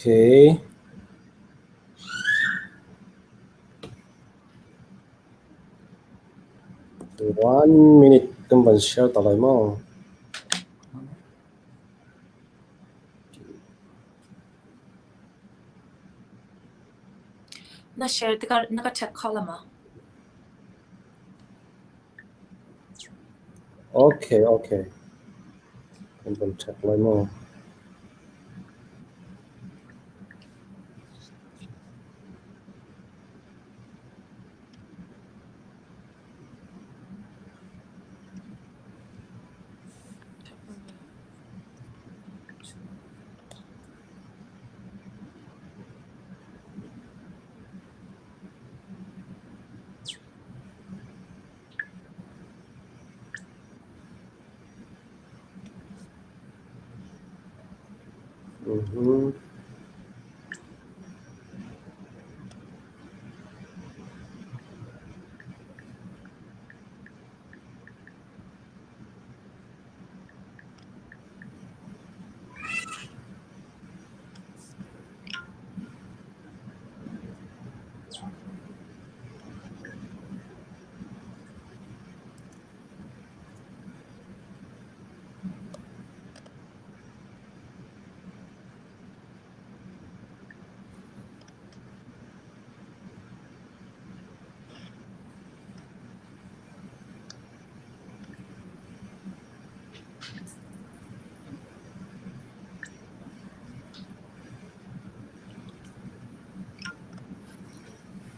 Okay. One minute kan van share ta lai maw? Na share tikah na ka check kho la maw? Okay, okay. Kan van check lai maw? Mhm.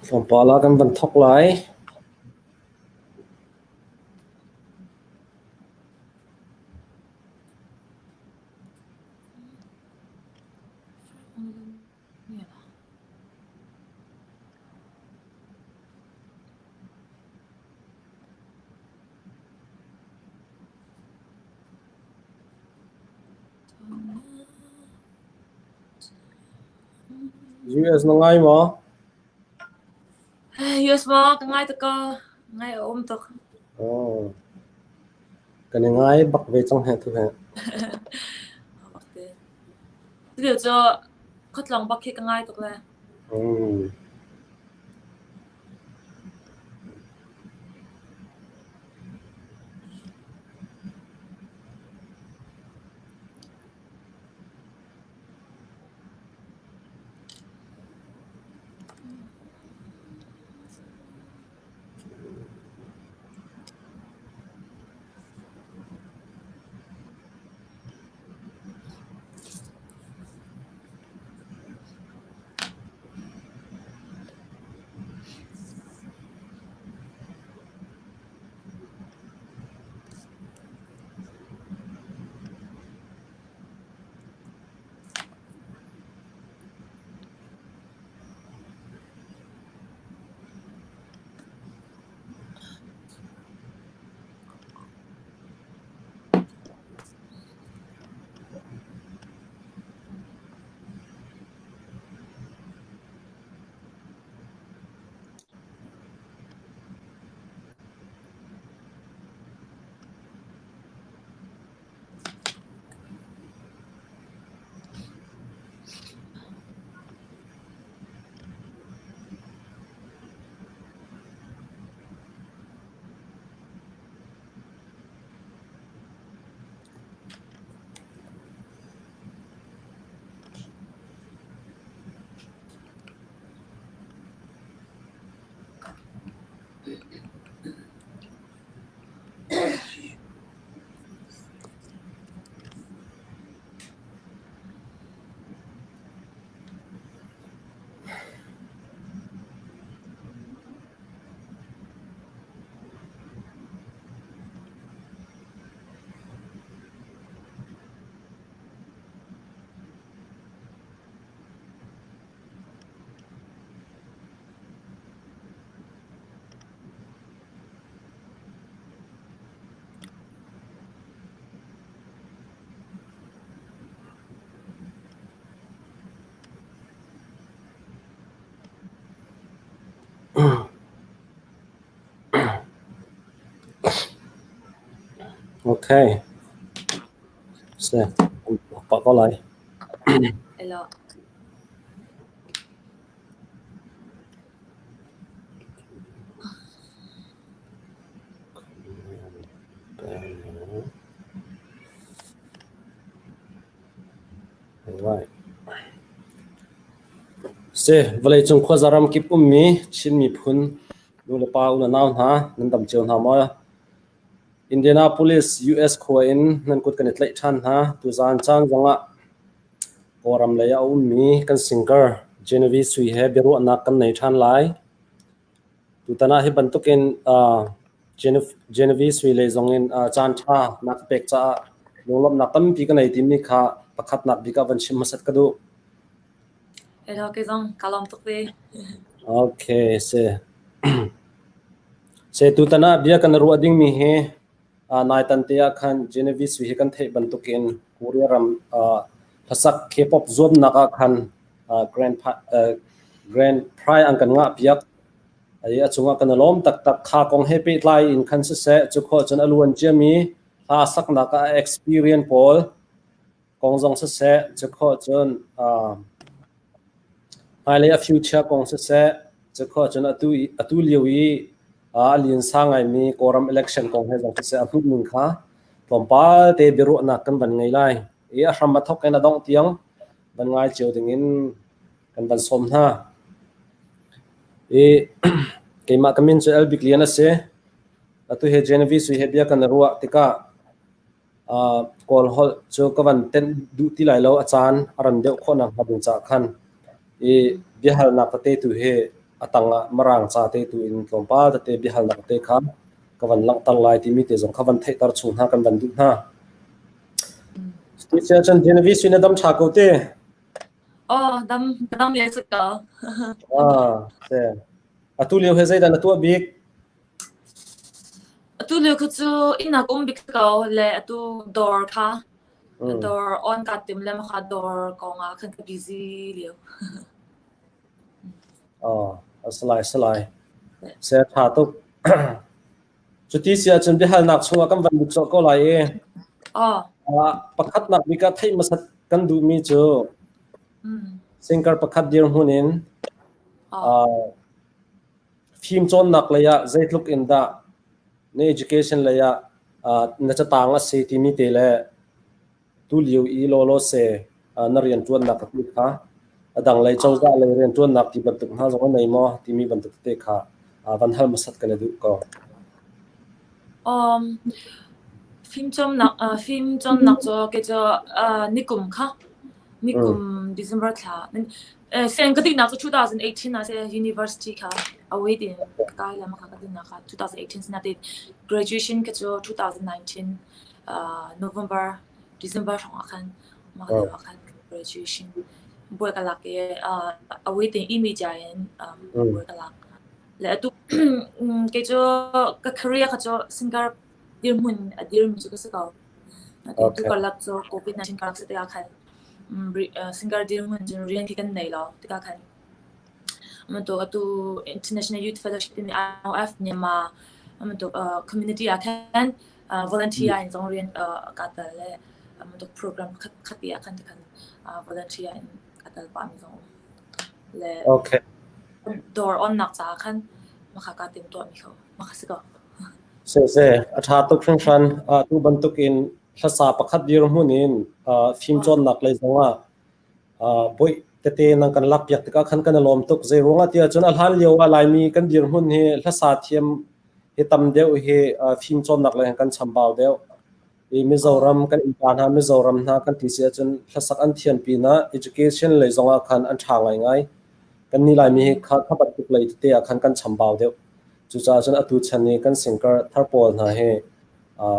Tlawmpal ah kan van thawk lai. US na ngai maw? US maw ka ngai tuk ko. Ngai a um tuk. Oh. Kan i ngai bak ve cang he tu he. Bak te. Tulio cu khuatlawng bak khi ka ngai tuk le. Okay. Se, pah ko lai. Elo. Si, vawleicung khuaza ramkip ummi Chin miphun nulepa unau hna nan dam cio hna maw? Indianapolis, US khua in nan kut kan i tlaih ṭhan hna. Tuzaan caan zongah Kawlram lei ah a ummi kan singer Genevieve Sui he biaruahnak kan nei ṭhan lai. Tutan ah hi bantukin Genevieve Sui lei zongin caan ṭha na ka pek caah lunglawmhnak tampi ka nei timi kha pakhatnak bik ah van chim hmasat ka duh. Hello, kei zong kaa lawm tuk ve. Okay, si. Se tutan ah bia kan ruah dingmi hi naitan te ah khan Genevieve Sui hi kan theih bantukin Korea ram hlasak K-pop zuamnak ah khan Grand Grand Prix an kan ngah piak. Ai a cungah kan i lawm taktak. Kha kong he pehtlai in khan siseh, cu khawh cun a luan ciami hla saknak ah a experience pawl kong zong siseh, cu khawh cun hmailei a future kong siseh, cu khawh cun atu atu lio i a linsa ngaimi Kawlram election kong he zong siseh a hmuhning kha tlawmpal te biaruahnak kan van ngei lai. I a hram a thawk in a dongh tiang van ngai cio dingin kan van sawm hna. I keimah ka min cu El Bik Lian a si. Atu he Genevieve Sui he bia kan i ruah tikah uh, Kawl holh cu ka van tenh duh ti lai lo a caan a ran deuh khawh nak hnga ding caah khan i biahalnak tete tu hi a tangah Mirang ca te tu in tlawmpal tete biahalnak te kha ka van langhter lai timi te zong kha van theihter chung hna kan van duh hna. Cuti cun Genevieve Sui na dam ṭha ko te? Aw, dam dam le si ko. Ah, te. Atu lio he zeidah na tuah bik? Atu lio kha cu inn ah ka um bik ko le atu dawr kha dawr on kaa tim le maka dawr kong ah khan ka busy lio. Oh, a salai salai. Se tha tuk. Cuti si ahcun biahalnak chungah kan van lut colh ko lai i pakhatnak bik ah theih hmasat kan duhmi cu singer pakhat dirhmun in fimcawnnak lei ah zeitluk in dah na education lei ah na catang a si timi te le tulio i lawlaw se na rianṭuannak ka ti kha a dang lei cozah lei rianṭuannak ti bantuk hna zong a nei maw timi bantuk tete kha van hal hmasat kan i duh ko. Um, fimcawnnak uh, fimcawnnak cu kei cu uh, nikum kha nikum December thla sen ka tiknak cu 2018 ah se university kha away tin ka kai lam kha ka tiknak kha 2018 sinatin graduation ka cu 2019 uh, November December hrawng ah khan mah lio ah khan graduation buai ka lak i uh, away tin email ja in um, buai ka lak le atu kei cu ka career kha cu singer dirhmun a dirmi cu ka si ko tu karlak cu COVID-19 karlak si tikah khan singer dirhmun cun rian khi kan nei lo tikah khan Bantuk atu International Youth Fellowship timi IOF Myanmar bantuk community ah khan volunteer in zong rian kaa tel le bantuk program khat ah khan khan volunteer in kaa tel pah mi zong um. Le okay. dawr onnak caah khan maka kaa tim tuah mi kho maka si ko. Se se a tha tuk hringhran tu bantuk in hlasa pakhat dirhmun in fimcawnnak lei zongah Boih tete nan kan lakpiak tikah khan kan i lawm tuk. Zei ruangah tiah cun a hlan lio ah Laimi kan dirhmun hi hlasa thiam hi tam deuh hi fimcawnnak lei kan chambau deuh. I Mizoram kan innpa hna Mizoram hna kan ti si ahcun hlasak an thiam pinah education lei zongah khan an ṭha ngaingai. Kannih Laimi hi kha kha bantuk lei tete ah khan kan chambau deuh. Cucaah cun atu chan i kan singkar thar pawl hna hi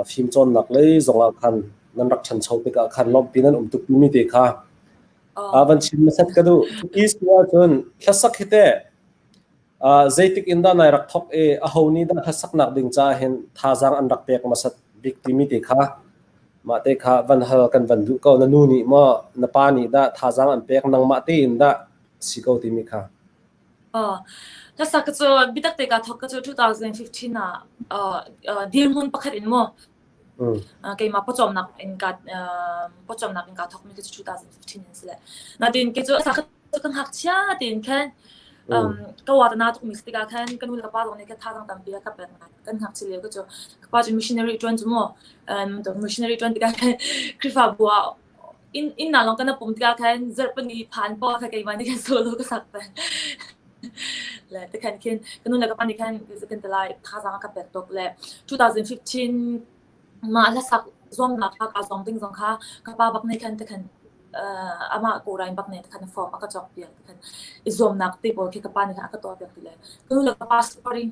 fimcawnnak lei zongah khan nan rak ṭhancho tikah khan lawmhpi nan um tuk timi te kha van chim hmasat ka duh. East ahcun hlasak hi teh zeitik in dah nai rak thok i aho nih dah hlasaknak ding caah hin thazaang an rak pek hmasat bik timi te kha mah te kha van hal kan van duh ko. Na nu nih maw na pa nih dah thazaang an pek nangmah tein dah si ko timi kha. Hlasak cu biatak te kaa thawk ka cu 2015 ah dirhmun pakhat in mu keimah pawcawmnak in ka pawcawmnak in kaa thawkmi cu 2015 in si le. Natin kei cu hlasak cu ka ngakchia tein khan. Ka watana tukmi si tikah khan ka nu le ka pa zong nih khan thazaang tampi a ka pek ngai. Kan ngakchia lio ka cu ka pa cu missionary ṭuan cu mu. Missionary ṭuan tikah khan Khrihfabu ah inn inn hna lawng kan pum tikah khan zarhpini phan paoh kha keimah nih khan solo ka sak peng. Le tikhan khin ka nu le ka pa nih khan kan ti lai thazaang a ka pek tuk le 2015 mah hlasak zuamnak kha kaa zuam ding zong kha ka pa bak nih khan tikhan amah kawlrain bak nih tikhan form a ka cawkpiak tikhan i zuamnak te pawl khi ka pa nih khan a ka tuahpiak ti le ka nu le ka pa supporting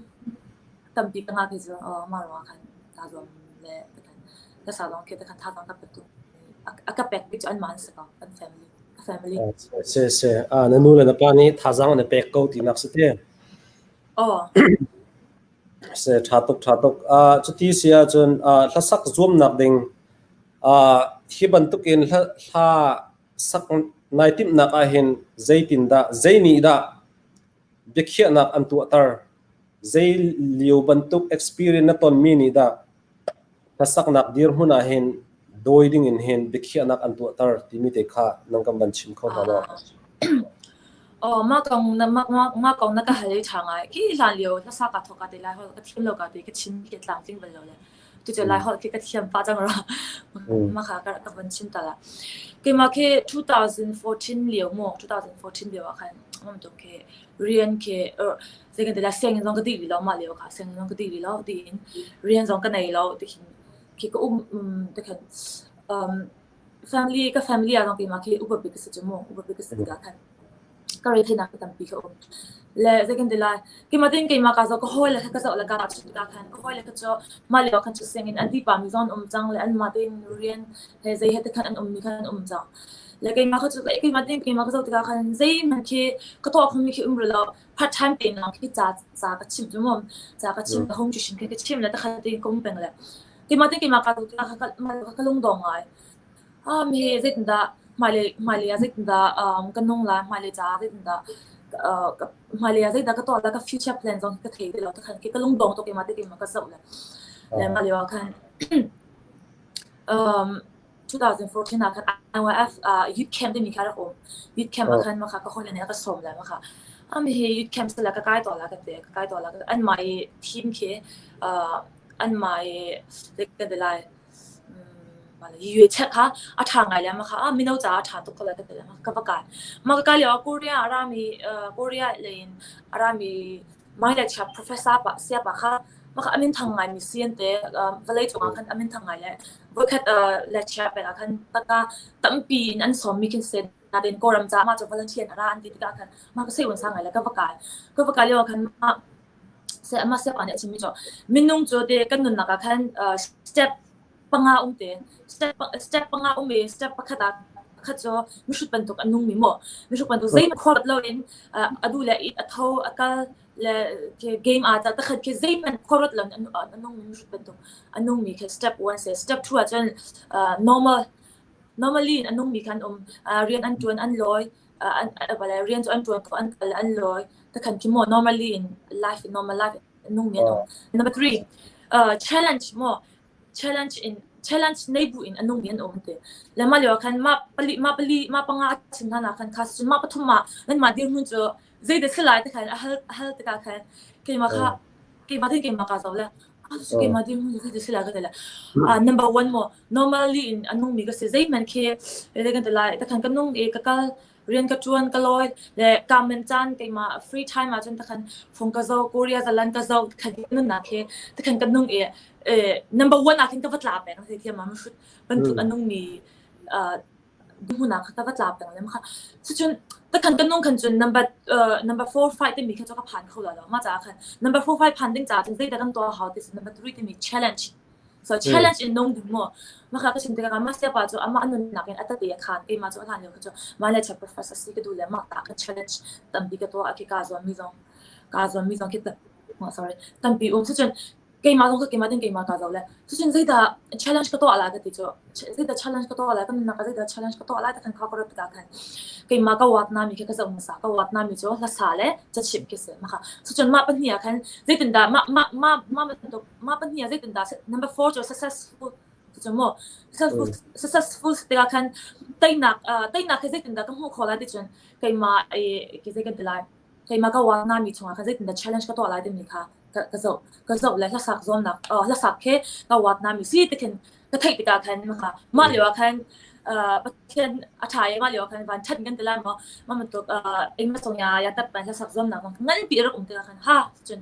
tampi ka ngah khi cu mah ruangah khan kaa zuam le tikhan hlasa zong khi tikhan thazaang ka pek tuk a ka pek bik cu anmah an si ko kan family ka family. Si si na nu le na pa nih thazaang an i pek ko tinak si te. Aw. Si ṭha tuk ṭha tuk. Cuti si ahcun hlasak zuamnak ding hi bantukin hla hla sak nai timhnak ahhin zeitindah zei nih dah biakhiahnak an tuahter? Zei lio bantuk experience na tonmi nih dah hlasaknak dirhmun ahhin dawi dingin hin biakhiahnak an tuahter timi te kha nang kan van chim kho hna maw? Aw, mah kong na mah mah mah kong na ka hal i ṭha ngai. Khi hlan lio hlasa kaa thawk ka te lai holh ka thiam lo ka te ka chim khi tlamtling bal lo le. Tucu Lai holh khi ka thiam pah cang ra. Mah kha ka ka van chim ta la. Keimah khi 2014 lio maw 2014 lio ah khan mam tuk khi rian khi zei kan ti la sianginn zong ka dih rih lo mah lio kha sianginn zong ka dih rih lo tiin rian zong ka nei lo ti khin khi ka um ti khan um family ka family ah zong keimah khi upa bik ka si cu mu upa bik ka si tikah khan ka retheihnak hi tampi ka um. Le zei kan ti lai keimah tein keimah ka zoh ka hawile kha ka zoh le ka chim tikah khan ka hawile kha cu mah lio khan cu sianginn an dih pahmi zong an um cang le anmah tein rian he zei he te khan an ummi khan an um cang. Le keimah kha cu keimah tein keimah ka zoh tikah khan zeihmanh khi ka tuah khomi khi um rih lo. Part time tein lawng khi ca ca ka chim cu mu. Ca ka chim ka home tuition khi ka chim le takhat tein ka um peng le keimah tein keimah ka zoh tikah khan ka lungdong ngai. Ah mi zeitindah hmailei hmailei ah zeitindah um ka nung lai, hmailei caah zeitindah uh ka hmailei ah zeidah ka tuah lai, ka future plan zong ka thei ti lo tikhan khi ka lungdong tuk i mah ti keimah ka zoh le le mah lio ah khan um 2014 ah khan IYF uh youth camp timi kha rak um. Youth camp ah khan mah kha ka hawile nih a ka sawm le mah kha ah mi hi youth camp sila ka kai tuah la ka ti, ka kai tuah la anmah i team khi uh anmah i zei kan ti lai Yuecheck kha a ṭha ngai le mah kha mino caah a ṭha tuk ko lai ka ti le ka va kai. Mah ka kai lioah Korea a rami Korea lei in a rami Malaysia professor pa sayapa kha mah kha a minthang ngaimi si an ti. Vawleicung ah khan a minthang ngai le voikhat lecture pek ah khan tangka tampi in an sawmmi khin si. Nain Kawlram caah mah cu volunteer in a ra an ti tikah khan mah ka sei sang ngai le ka va kai. Ka va kai lioah khan mah mah sayapa nih a chimmi cu minung cu te kan nunnak ah khan step panga um te. Step step panga um i step pakhat ah pakhat cu mihrut bantuk a nungmi maw mihrut bantuk zeihmanh khuaruat loin a duh le a tho a kal le game aa tel takhat khi zeihmanh khuaruat loin a nungmi mihrut bantuk a nungmi khi step one si. Step two ah cun normal normally in a nungmi kha an um. Rian an ṭuan an lawi rian cu an ṭuan ko an kal an lawi takhan khi maw normally in life normal life a nungmi an um. Number three challenge maw challenge in challenge nei bu in a nungmi an um ti. Le mah lio ah khan mah pali mah pali mah panga a chim hna nak khan kha cun mah pathum ah nanmah dirhmun cu zeidah si lai ti khan a hal a hal tikah khan keimah kha keimah tin keimah kaa zoh le keimah dirhmun cu zeidah si lai ka ti le number one maw normally in a nungmi ka si zeihmanh khi zei kan ti lai takhan ka nung i ka kal rian ka ṭuan ka lawi le ka men caan keimah free time ahcun takhan phung ka zoh Korea zalan ka zoh khan nunnak hi takhan ka nung i number one ah khin ka va tla peng thei thiam ma hrut bantuk a nungmi hmun ah ka va tla peng le kha cucun takhan ka nung khan cun number number 4 5 timi kha cu ka phan kho la lo ma ca khan number 4 5 phan ding ca cun zeidah kan tuah hau ti number 3 timi challenge So challenge in nung ding mu. Maka ka chim tikah mah siapa cu amah nunnak in a tate a khan keimah cu a hlan lio kha cu mah le chapter first si ka duh le mah ta ka challenge tampi ka tuah khi ka zuam mi zong ka zuam mi zong khi sorry tampi um cucun keimah zong ka keimah din keimah ka zo le cucun zeidah challenge ka tuah la ka ti cu zeidah challenge ka tuah la ka nunnak zeidah challenge ka tuah la ta khan kha ka ruat tikah khan keimah ka wat na mi khi ka zoh hmasa ka wat na mi cu hlasa le cachimh khi si maka cucun mah pahnih ah khan zeitindah mah mah mah mah bantuk mah pahnih ah zeitindah number four cu successful cu mu successful successful tikah khan teinak teinak hi zeitindah ka hmuh khawh lai ti cun keimah i ki zei kan ti lai. Keimah ka uar nami chungah khan zeitindah challenge ka tuah lai timi kha ka zoh. Ka zoh le hlasak zuamnak hlasak khi ka uar nami si ti khin ka theih tikah khan mah lio ah khan Pathian a ṭha i mah lio ah khan van ṭhat kan ti lai maw? Mah bantuk engmah song ya ya tap hlasak zuamnak nganpi a rak um tikah khan ha cun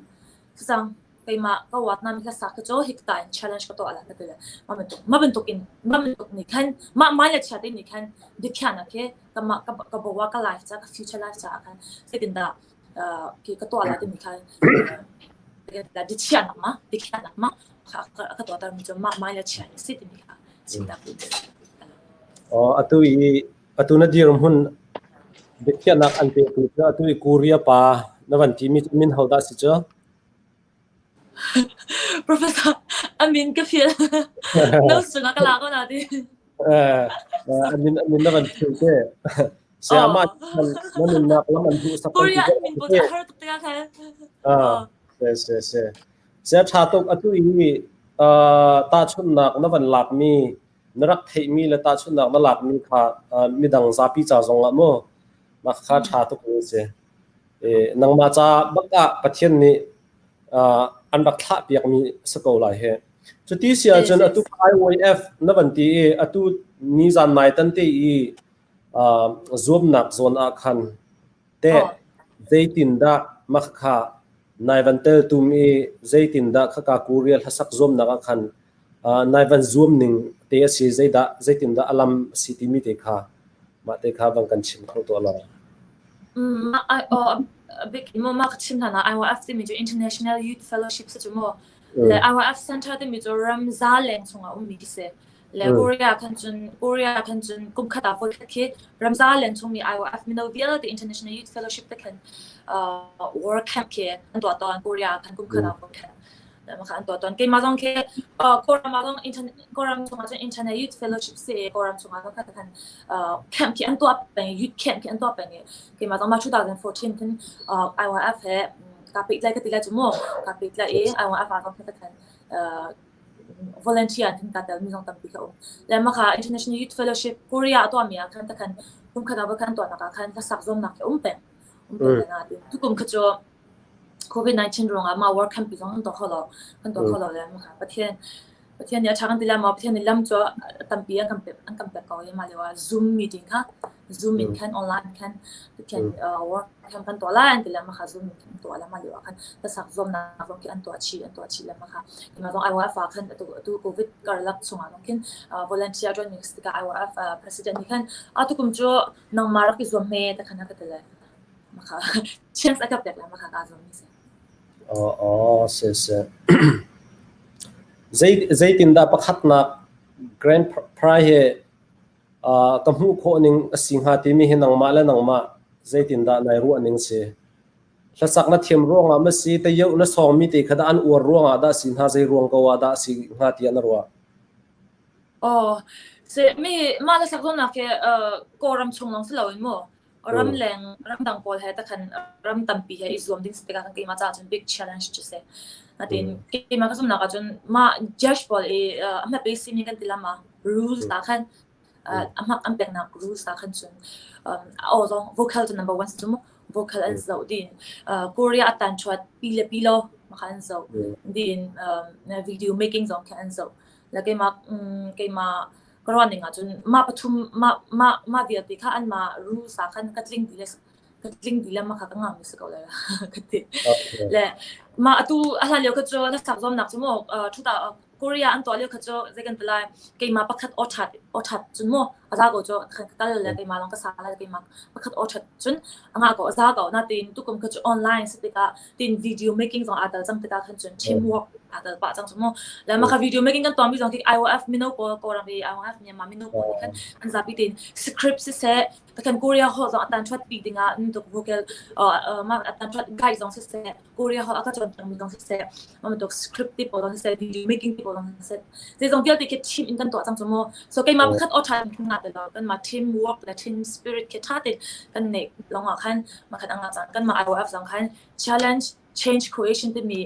cang keimah ka uar nami hlasak khi cu hika in challenge ka tuah lai ka ti le mah bantuk mah bantuk in mah bantuk nih khan mah mai le chia te nih khan biakhiahnak khi ka ka bawa ka life ca ka future life caah khan zeitindah khi ka tuah lai timi kha biakhiahnak ma biakhiahnak ma ka tuahter mi cu mah mai le chia ni si timi kha chim dak Oh atu i atu na dirhmun biakhiahnak an petu cu atu i Korea pa na van timi cu min ho dah si cu? Professor amin ka feel. No sunga ka la ko na ti. Amin amin na van feel te. Saya ma na nunnak lam an duh sak Korea an min bot har tuk te ka. Ah, se se se. Se tha tuk atu i ta chunnak na van lak mi na rak theih mi le ta chunnak na lak mi kha midang zapi ca zong ah mu mah kha tha tuk mi si. Nangmah ca bak ah Pathian nih an rak thlah piakmi si ko lai hi. Cuti si ahcun atu IYF na van ti i atu nizan nai tan te i zuamnak zawn ah khan teh zeitindah mah kha nai van teltum i zeitindah khaka Korea hlasak zuamnak ah khan nai van zuam ning te a si zeidah zeitindah a lam a si timi te kha mah te kha van kan chim kho tuah law. Bik mo ma ka chim hna IYF timi cu International Youth Fellowship sa cu mo le IYF Center timi cu ramza leng chungah ummi khi si le Korea khan cun Korea khan cun kum khat ah voi khat khi ramza leng chungmi IYF mino vialte International Youth Fellowship te khan work camp khi an tuah tawn Korea khan kum khat ah voi khat Maka an tuah tawn. Keimah zong khi Kawlram ah zong Kawlram chungah cun Internet Youth Fellowship si Kawlram chungah zong khan khan camp khi an tuah peng youth camp khi an tuah peng i keimah zong mah 2014 khin IYF he kaa pehtlai ka ti lai cu mu kaa pehtlai i IYF ah zong khan khan volunteer khin kaa tel mi zong tampi kha um. Le mah kha International Youth Fellowship Korea a tuahmi ah khan khan kum khat ah voi khan tuahnak ah khan hlasak zuamnak khi um peng. Um peng na tukum kha cu COVID-19 ruangah mah work camp zong an tuah kho lo. Kan tuah kho lo le Pathian Pathian nih a ṭha kan ti lai maw? Pathian nih lam cu tampi an kan pek an kan pek ko i mah lio ah Zoom meeting kha Zoom in khan online khan Pathian work camp kan tuah lai an ti le mah kha Zoom in kan tuah le mah lio ah khan hlasak zuamnak zong khi an tuah chih an tuah chih le mah kha mah zong IYF ah khan atu atu COVID karlak chungah zong khin volunteer ṭuan mi tikah IYF president nih khan atu kum cu nangmah rak i zuam hme te khan a ka ti le. Maka chance a ka pek la maka kaa zuam mi si. Aw, si si. Zei zeitindah pakhatnak Grand Prix hi ka hmuh khawh ning a si hnga timi hi nangmah le nangmah zeitindah nai ruah ning si? Hlasak na thiam ruangah ma si, tayoh na sawngmi te kha dah an uar ruangah dah si hna, zei ruang ko ah dah si hnga tiah na ruah? Aw, si mi mah hlasak zuamnak hi Kawlram chung lawng si loin mu Ramleng ramdang pawl he takhan ram tampi he i zuam ding si tikah keimah caah cun big challenge cu si. Natin keimah ka zumhnak ahcun mah judge pawl i a hmape sining kan ti lam ah rules ta khan a hmak an peknak rules ta khan cun aw zong vocal cu number one si cu mu vocal an zoh din Korea a tan chuat pi le pi lo maka an zoh din video making zong khi an zoh la keimah keimah Ka ruah ning ahcun mah pathum mah mah mah vialte kha anmah rules ah khan ka tling dih le ka tling dih le mah kha ka ngah mi si ko lai ka ti. Le mah atu a hlan lio kha cu hlasak zuamnak cu mu ṭhuta Korea an tuah lio kha cu zei kan ti lai keimah pakhat aw ṭhat aw ṭhat cun mu a za ko cu kan ka kal le keimah lawng ka sa lai keimah pakhat aw ṭhat cun a ngah ko a za ko natin tukum kha cu online si tikah tin video making zong aa tel cang tikah khan cun teamwork aa tel pah cang cu mu le mah kha video making kan tuahmi zong khi IOF mino pawl Kawlram i IOF Myanmar mino pawl nih khan an zapi tein script siseh takhan Korea holh zong a tan ṭhat bik dingah tuk vocal mah a tan ṭhat guide zong siseh Korea holh a ka cawnpiakmi zong siseh mah bantuk script ti pawl zong siseh video making ti pawl zong siseh zeizong vialte khi team in kan tuah cang cu mu so keimah pakhat aw ṭha in kan ngah ti lo kanmah team work le team spirit khi ṭha tein kan neih lawngah khan mah khan a ngah cang kanmah IOF zong khan challenge change creation timi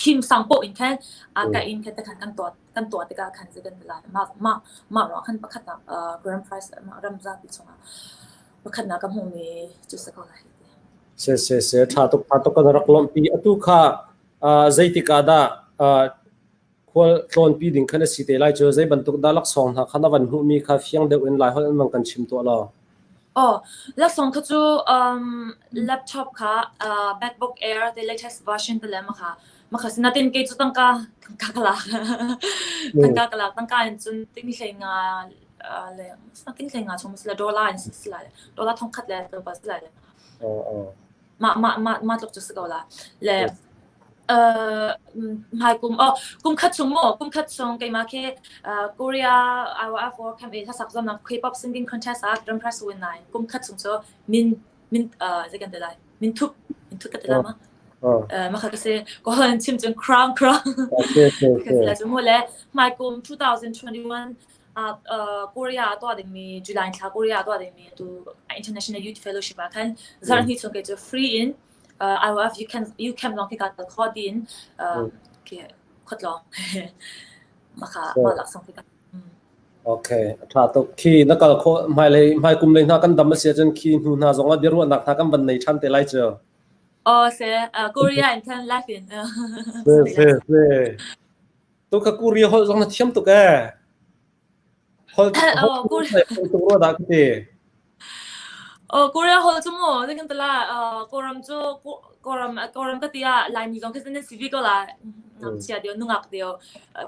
thim sang poh in khan a ka in khan khan kan tuah kan tuah tikah khan zei kan ti lai mah mah mah ruang khan pakhatnak grand prize ram zapi chungah pakhatnak ka hmuhmi cu si ko lai. Se se se ṭha tuk ṭha tuk kan rak lawmhpi. Atu kha zeitik ah dah khual tlawnpi ding khan a si te lai cu zei bantuk dah laksawng hna kha na van hmuhmi kha fiang deuh in Laiholh in van kan chim tuah law. Oh, laksawng kha cu laptop kha MacBook Air the latest version te le ma kha ma kha sinatin kei cu tangka tangka ka lak tangka ka lak tangka in cun ting hlei nga le ting hlei nga chung sila dollar in sila dollar thong khat le tlawmpal sila le mah mah mah mah tluk cu si ko la le hmai kum oh kum khat chung maw kum khat chung keimah khi Korea IYF World Camp i hlasak zuamnak K-pop singing contest ah Grand Prize win nain kum khat chung cu min min zei kan ti lai min thup min thut ka ti lai ma ma kha ka si ko han chim cun crown crown ka ti lai cu mu le hmai kum 2021 Korea ah tuah dingmi July thla Korea ah tuah dingmi tu International Youth Fellowship ah khan zarh hnih chung kei cu free in IOF you can you camp lawng khi ka kal kho tiin khi khot lawng maka ma laksawng khi ka Okay, a ṭha tuk. Khi na kal khawh hmailei hmai kum lei hna kan dam a si ahcun khi hnu hna zong ah biaruahnak hna kan van nei ṭhan te lai cu. Oh, se Korea in khan live in. Se se se. Tu kha Korea holh zong na thiam tuk ee. Holh Oh, Korea. tuk rua dah ka ti. Oh, Korea holh cu mu, zei kan tala Kawlram cu Kawlram Kawlram ka ti ah Laimi zong khi nan si ko la. Ngakchia deu nungak deu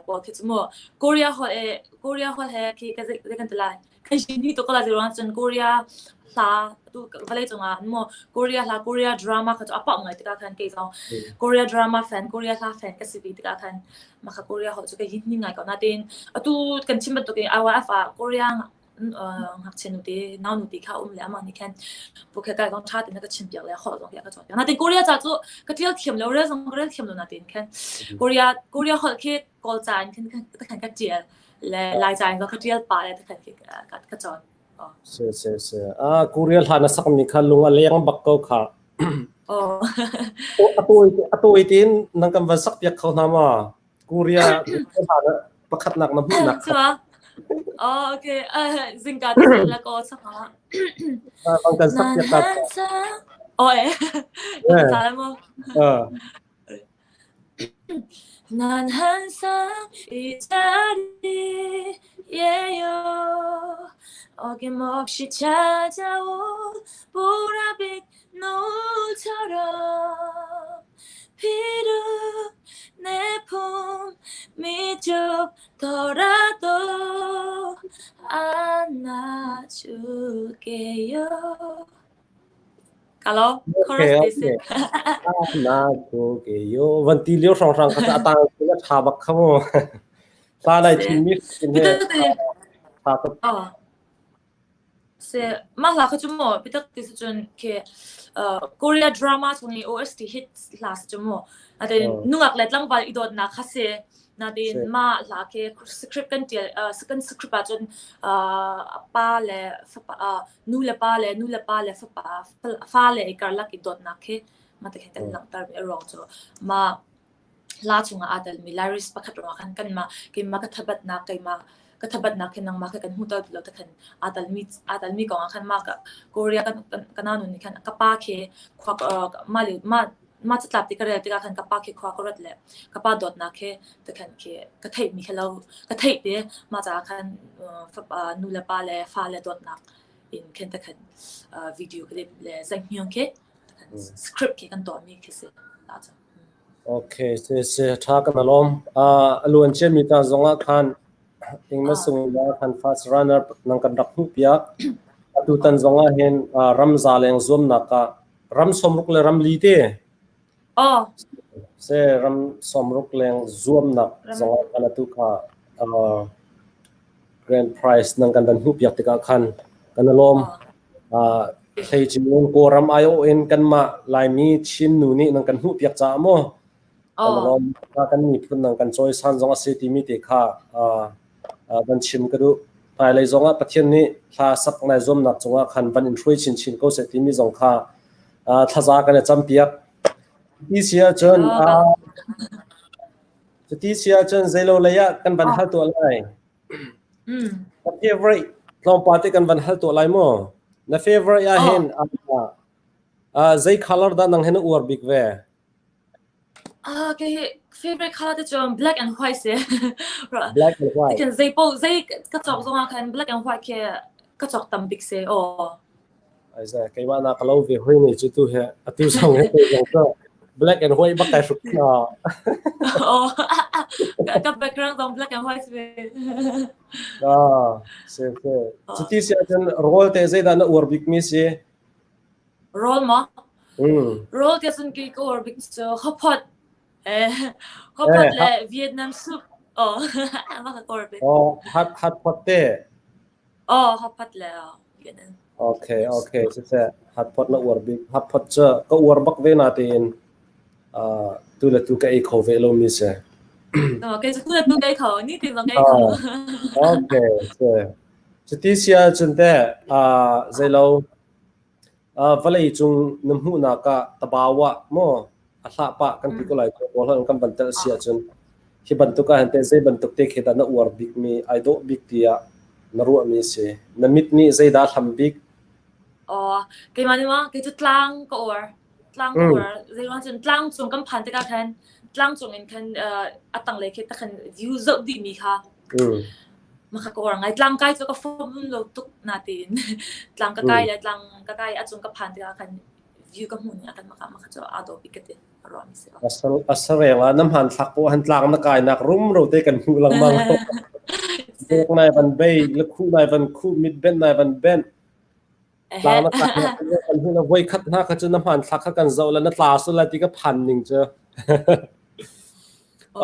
pawl khi cu mu. Korea holh e Korea holh he khi ka zei kan tala. Kan hin hi to ko la zei ruang cun Korea hla tu vawlei cungah mu Korea hla Korea drama kha cu a pau ngai tikah khan kei zong Korea drama fan Korea hla fan ka si ve tikah khan maka Korea holh cu ka hin ni ngai ko natin atu kan chim bantuk in IYF ah Korea ngakchia nute nau nute kha um le amah nih khan pukhe kai zong tha tin ka chim piak le holh zong ka cawn piak natin Korea ca cu ka tial thiam lo rel zong ka rel thiam lo natin khan Korea Korea holh khi Kawl ca in khan khan ka tial le Lai ca in ka tial pa le khan ka ka cawn. Se se se. Ah Korea hla na sakmi kha lung a leng bak ko kha. Oh. A tawi tin nang kan van sak piak kho hna ma? Korea hla na pakhatnak na hmuhnak kha. Oh, okay. Zingka te la ko saka. Bang kan sak piak ta. Oh, eh. Ka mo. Ah. 난 항상 이 자리에요 어김없이 찾아온 보라빛 노을처럼 비록 내 품이 좁더라도 안아줄게요. Kalau Okay, chorus okay. Anatugeo. Van ti lio hrawnghrang kha a tang na tha bak kha mu. Hla nai thimmi he tha tuk. Oh. Se mah hla kha cu mu biatak ti si cun khi Korea drama chung i OST hit hla si cu mu. Natin nungak le tlangval i dawtnak kha si. Natin mah hla khi script kan tial kan script ahcun pa le fapa nu le pa le nu le pa le fapa fale i karlak i dawtnak khi mah ti khin kan langhter mi a ruang cu mah hla chungah aa telmi lyrics pakhat ruangah khan kanmah keimah ka thabatnak keimah ka thabatnak khi nangmah kha kan hmuhter ti lo ti khan aa telmi aa telmi kong ah khan mah ka Korea kan ka nau nu nih khan ka pa khi khua mah le mah mah catlap ti ka rel tikah khan ka pa khi khua ka ruat le ka pa dawtnak khi tikhan khi ka theihmi khi lo ka theih te mah caah khan fapa nu le pa le fa le dawtnak in khin takhan video clip le zaihmiang khi takhan script khi kan tuahmi khi si ta cu. Okay, se se tha kan alom. A luan cia mi ta zong ah khan Ingma sung la khan fast runner nang kan rak hmuh piak. Atu tan zong ah hin ram za leng zuamnak ah ram sawmruk le ram li te. Oh. Se ram sawmruk leng zuamnak zong ah khan atu kha grand prize nang kan van hmuh piak tikah khan kan alawm. Hlei chin Kawlram aiawh in kanmah Laimi Chin nu nih nang kan hmuh piak caah maw kan alawm kan miphun nang kan cawisan zong a si timi te kha van chim ka duh. Hmailei zong ah Pathian nih hla sak nai zuamnak cungah khan van in hruai chinchin ko seh timi zong kha thlaza kan i campiak. Ti si ahcun cuti si ahcun zeilo lei ah kan van hal tuah lai. Na favorite tlawmpal te kan van hal tuah lai mu. Na favorite ah hin. Zei color dah nang he na uar bik ve? Ah, kei hi favorite color te cu black and white si. Black and white. Khin zei po zei ka cawk zong ah khan black and white khi ka cawk tam bik si. Aw. Ai za keimah na ka lo ve hoi ni cu tu he atu zong he zong cu black and white bak kai hruk na. Aw. Ka background zong black and white ve. Ah, se se. Cuti si ahcun rawl te zeidah na uar bik mi si? Rawl maw? Mm. Rawl te cun kei ka uar bik cu hotpot. Eh, hotpot le Vietnam soup. Oh, mah ka uar bik. Oh, hot hotpot te. Oh, hotpot le oh, Vietnam. Okay, okay, siseh hotpot na uar bik. Hotpot cu ka uar bak ve na tein uh, tu le tu ka ei kho ve lo mi si. Oh, kei cu tu le tu ka ei kho, ni tin zong ka ei kho. Okay, se. Cuti sia cun te uh, zeilo Vawlei cung na hmuhnak ah tabawa maw a hlah pah kan ti ko lai cu kawlholh in kan van telh si ahcun hi bantuk ah hin teh zei bantuk te khi dah na uar bikmi ai dawh bik tiah na ruahmi a si? Na mit nih zeidah a hlam bik? Aw, keimah nih maw kei cu tlang ka uar. Tlang ka uar. Zeiruang cun tlang cung kan phan tikah khan tlang cung in khan a tanglei khi takhan view zoh dihmi kha Maka ka uar ngai. Tlang kai cu ka fom lo tuk natein tlang ka kai le tlang ka kai a cung ka phan tikah khan view ka hmuh ning ah khan maka maka cu aa dawh bik ka ti. Ruah mi si. Asareng ah na hmanthlak po han tlang na kai nak rumro te kan hmuh lengmang. Bek nai van bei, le khu nai van khu, mit ben nai van ben. Tlang na kai nak kan hmuh na voi khat hna kha cu na hmanthlak kha kan zoh la na tla sul la ti ka phan ning cu.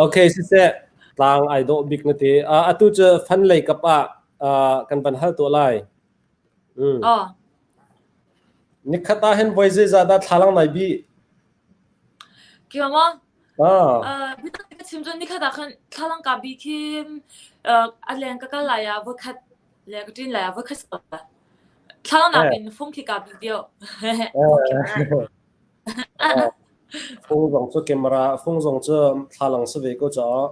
Okay, siseh tlang ai dawh bik na ti. Atu cu fan lei kap ah kan van hal tuah lai. Mm. Oh. Nikhat ah hin voi zeizah dah thlalang nai bi? Kima mo? Ah. Bitak ka chim cun nikhat ah khan thlalang ka bi khi a leng ka kal lai ah voikhat le ka ṭin lai ah voikhat Thlalang nakin fung khi ka bi deuh. Fung zong cu camera fung zong cu thlalang si ve ko caah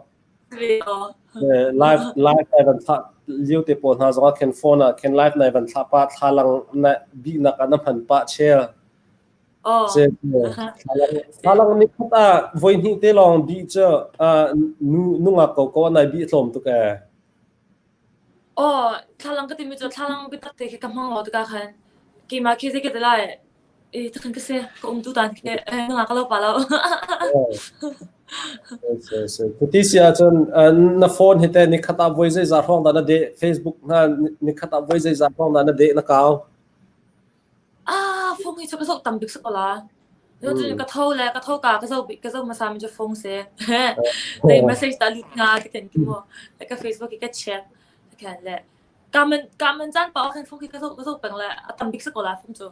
live live nai van thlah lio te pawl hna zong ah khin phone ah khin live nai van thlah pah thlalang na bihnak ah na hman pah chel. Oh. Se thlalang thlalang ni khat ah voi hnih te lawng bih cu nu nungak ko ko nai bih tlawm tuk ee. Aw, thlalang ka timi cu thlalang biatak te khi ka hmang lo tikah khan keimah khi zei ka ti lai i takhan ka si ka um tu tan khi nungak ka lo pa lo. Cuti si ahcun na phone hi teh nikhat ah voi zeizah hrawng dah na deh Facebook hna nikhat ah voi zeizah hrawng dah na deh na kau? Ah, phone hi cu ka zoh tam bik si ko la. Cun ka tho le ka tho ka ka zoh ka zoh hmasa mi cu phone si. Zei message dah lut nga ti kan ki mu. Ka Facebook hi ka check. Khan le kaman kaman caan pa khan phone hi ka zoh ka zoh peng le a tam bik si ko la phone cu.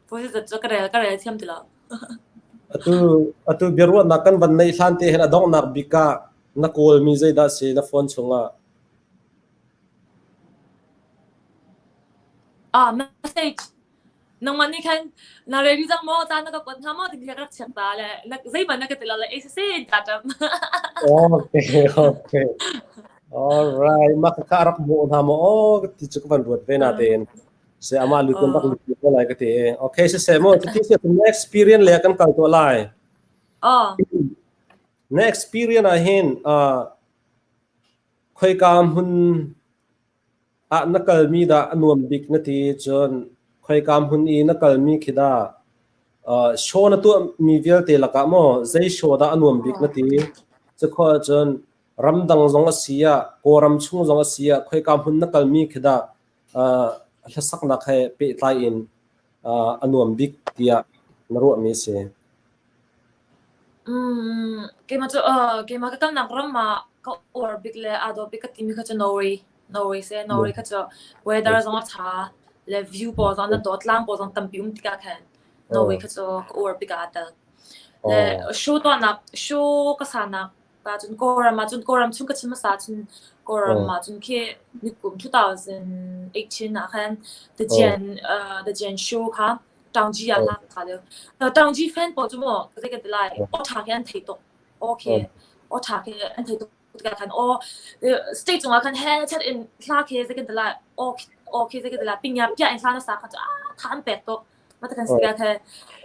Phone cu ka rel ka rel thiam ti lo. Atu atu biaruahnak kan van neih hlan te hin a donghnak bik ah na kawlmi zeidah si na phone chungah? Ah, message. Nangmah nih khan na ready cang maw? Ca na ka kuat hnga maw? Ti ka rak check ta le na zeihmanh na ka ti lo le eh siseh ta ṭam. Okay, okay. All right. Mah ka rak hmuh hna maw? Oh, ti cu ka van ruat ve na tein. Se ama lu kun rak lu ko lai ka ti. Okay, se se mo ti se na experience le kan kal to lai. Oh. Na experience ah hin uh khoika hmun ah na kalmi dah a nuam bik na ti cun khoika hmun i na kalmi khi dah uh, show na tuahmi vialte lakah maw zei show dah a nuam bik na ti cukhua ahcun ramdang zong a si ah Kawlram chung zong a si ah khoika hmun na kalmi khi dah uh, hlasaknak he pehtlai in uh, a nuam bik tiah na ruahmi a si. Mm, keimah cu uh, keimah ka kalnak ram ah ka uar bik le aa dawh bik ka timi kha cu Norway. Norway si. Norway kha cu weather zong a ṭha le view pawl zong an dawh, tlang pawl zong tampi um tikah khan Norway kha cu ka uar bik ah aa tel. Le show tuahnak, show ka sanak pa cun Kawlram ah cun Kawlram chung ka chim hmasa cun Kawlram ah cun khi nikum 2018 ah khan The Jian uh, The Jian show kha Ṭangji ah hla ka lio. Ṭangji fan pawl cu maw zei kan ti lai aw ṭha khi an thei tuk. Okay. Aw ṭha khi an thei tuk tikah khan aw stage cungah khan he chat in hla khi zei kan ti lai aw aw khi zei kan ti lai pingya pia in hla na sa kha cu ah tha an pek tuk. Mah kan si kha.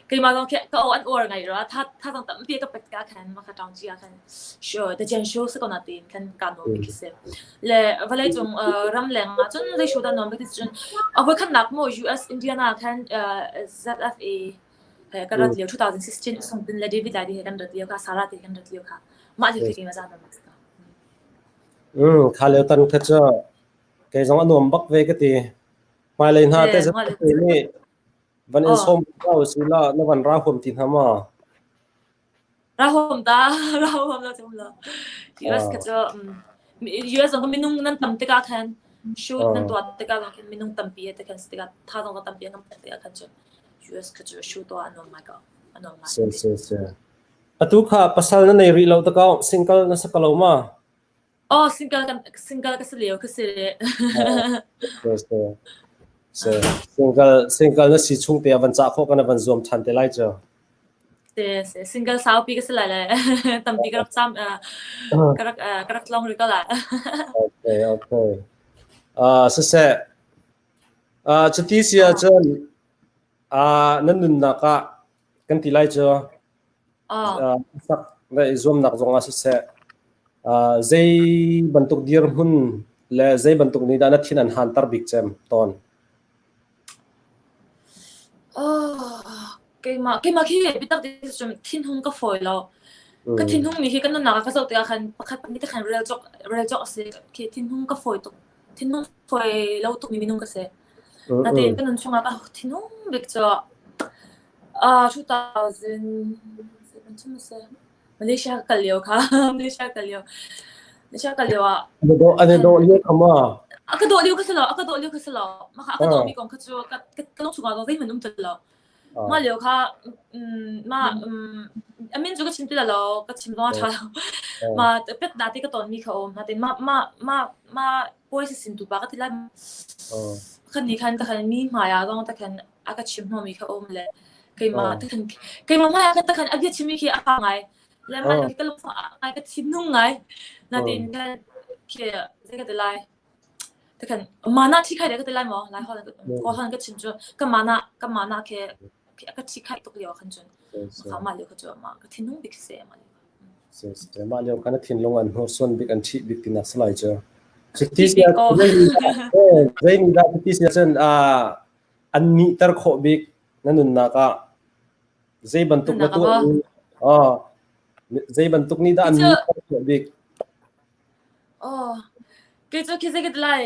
Keimah zong khi ka aw an uar ngai ra tha tha zong tampi ka pek ka khan ma ka tang chi ah khan sure the jen show se ko na tin khan ka no bik se. Le vawlei cung ram leng ah cun zei show dah nuam bik ti cun a voi khatnak maw US Indiana khan ZFA he ka rat lio 2016 Sungtin le David Lai he kan rat lio kha Sarah te kan rat lio kha mah lio khi keimah zan nuam ka. Kha lio tan kha cu kei zong a nuam bak ve ka ti. Hmailei hna te ZFA nih van in sawm ko sila na van ra huam ti hna ma? Ra huam ta, ra huam lo chum lo. US kha cu US zong minung nan tam tikah khan shoot nan tuah tikah zong khin minung tampi he te khan tikah tha zong tampi an pek tikah khan cun US kha cu shoot tuah an nuam ngai ko. An nuam ngai. Si si si. Atu kha pasal na nei rih lo takau single na sa ko ma? Oh, single kan single ka si lio ka si. Si single single na si chung te a van cah khawh kan van zuam ṭhan te lai cu. Si si single saupi ka si lai le tampi ka rak cam ka rak ka rak tlong rih ko la. Okay okay. Uh, siseh uh, cuti si ahcun uh, nan nunnak ah kan ti lai cu sak le i zuamnak zongah siseh zei bantuk dirhmun le zei bantuk nih dah na thin an hanter bik cem tawn? Keimah keimah khi biatak ti cun thinhung ka fawi lo. Ka thinhung mi khi kan nunnak ah ka zoh tikah khan pakhat pahnih te khan rel cawk rel cawk a si. Khi thinhung ka fawi tuk. Thinhung fawi lo tukmi minung ka si. Natein ka nun chungah ka thinhung bik cu 2007 Malaysia ka kal lio kha Malaysia kal lio Malaysia kal lio ah An i dawh lio kha maw? A ka dawh lio kha si lo, a ka dawh lio kha si lo. Mah kha a ka dawhmi kong kha cu ka ka lung chungah zong zeihmanh um ti lo. Mah lio kha mah a min cu ka chim ti lo, ka chim zong a ṭha lo. Mah pet na ti ka tawnmi kha um. Natin mah mah mah mah puai sin tu pa ka ti lai. Khan ni khan ta khan mi hmai ah zong ta khan a ka chim hnawmi kha um le keimah takhan keimah hmai ah khan takhan a bia chimmi khi a fa ngai le mah ka lungfah ngai ka thinlung ngai natin khan khi zei ka ti lai takhan mana thi khai ka ti lai maw lai hol ko han ka chim cu ka mana ka mana khi ka thi khai tuk lio khan cun kha ma lio kha cu ma ka thinlung bik se ma Mah lio khan a thinlung an hnursuan bik an ṭhih bik tinak si lai cu. Cuti zei nih dah cuti si ahcun an nihter khawh bik na nunnak ah zei bantuk na tuah zei bantuk nih dah an nihter khawh bik? Oh, kei cu khi zei ka ti lai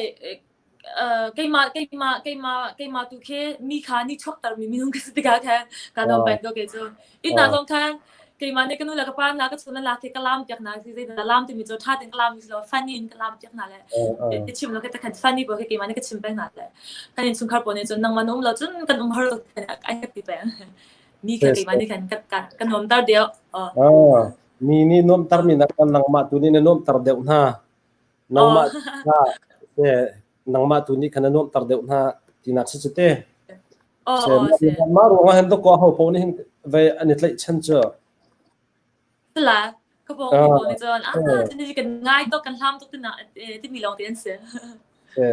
keimah keimah keimah keimah tu khi mi kha ni chuakter mi minung ka si tikah khan ka nuam peng ko kei cu inn ah zong khan keimah nih ka nu le ka pa hna ka chun la khi ka lam piak hna si zei lam timi cu tha tein ka lam si lo funny in ka lam piak hna le ka chim lo ka khan funny pawl khi keimah nih ka chim peng hna le kan innchungkhar pawl nih cun nangmah na um lo cun kan um har tuk ai ka ti peng mi kha keimah nih khan ka ka nuamter deuh mi nih nuamter mi nak nangmah tu nih na nuamter deuh hna Nangmah kha nangmah tu nih khan na nuamhter deuh hna tinak si cu te. Mah ruangah hin dawkaw ho paoh nih hin vei an i tlaihchan cu. Tila ka pawng mi pawl nih cun ah tini kan ngai tuk kan hlam tuk tina timi lawng te an si.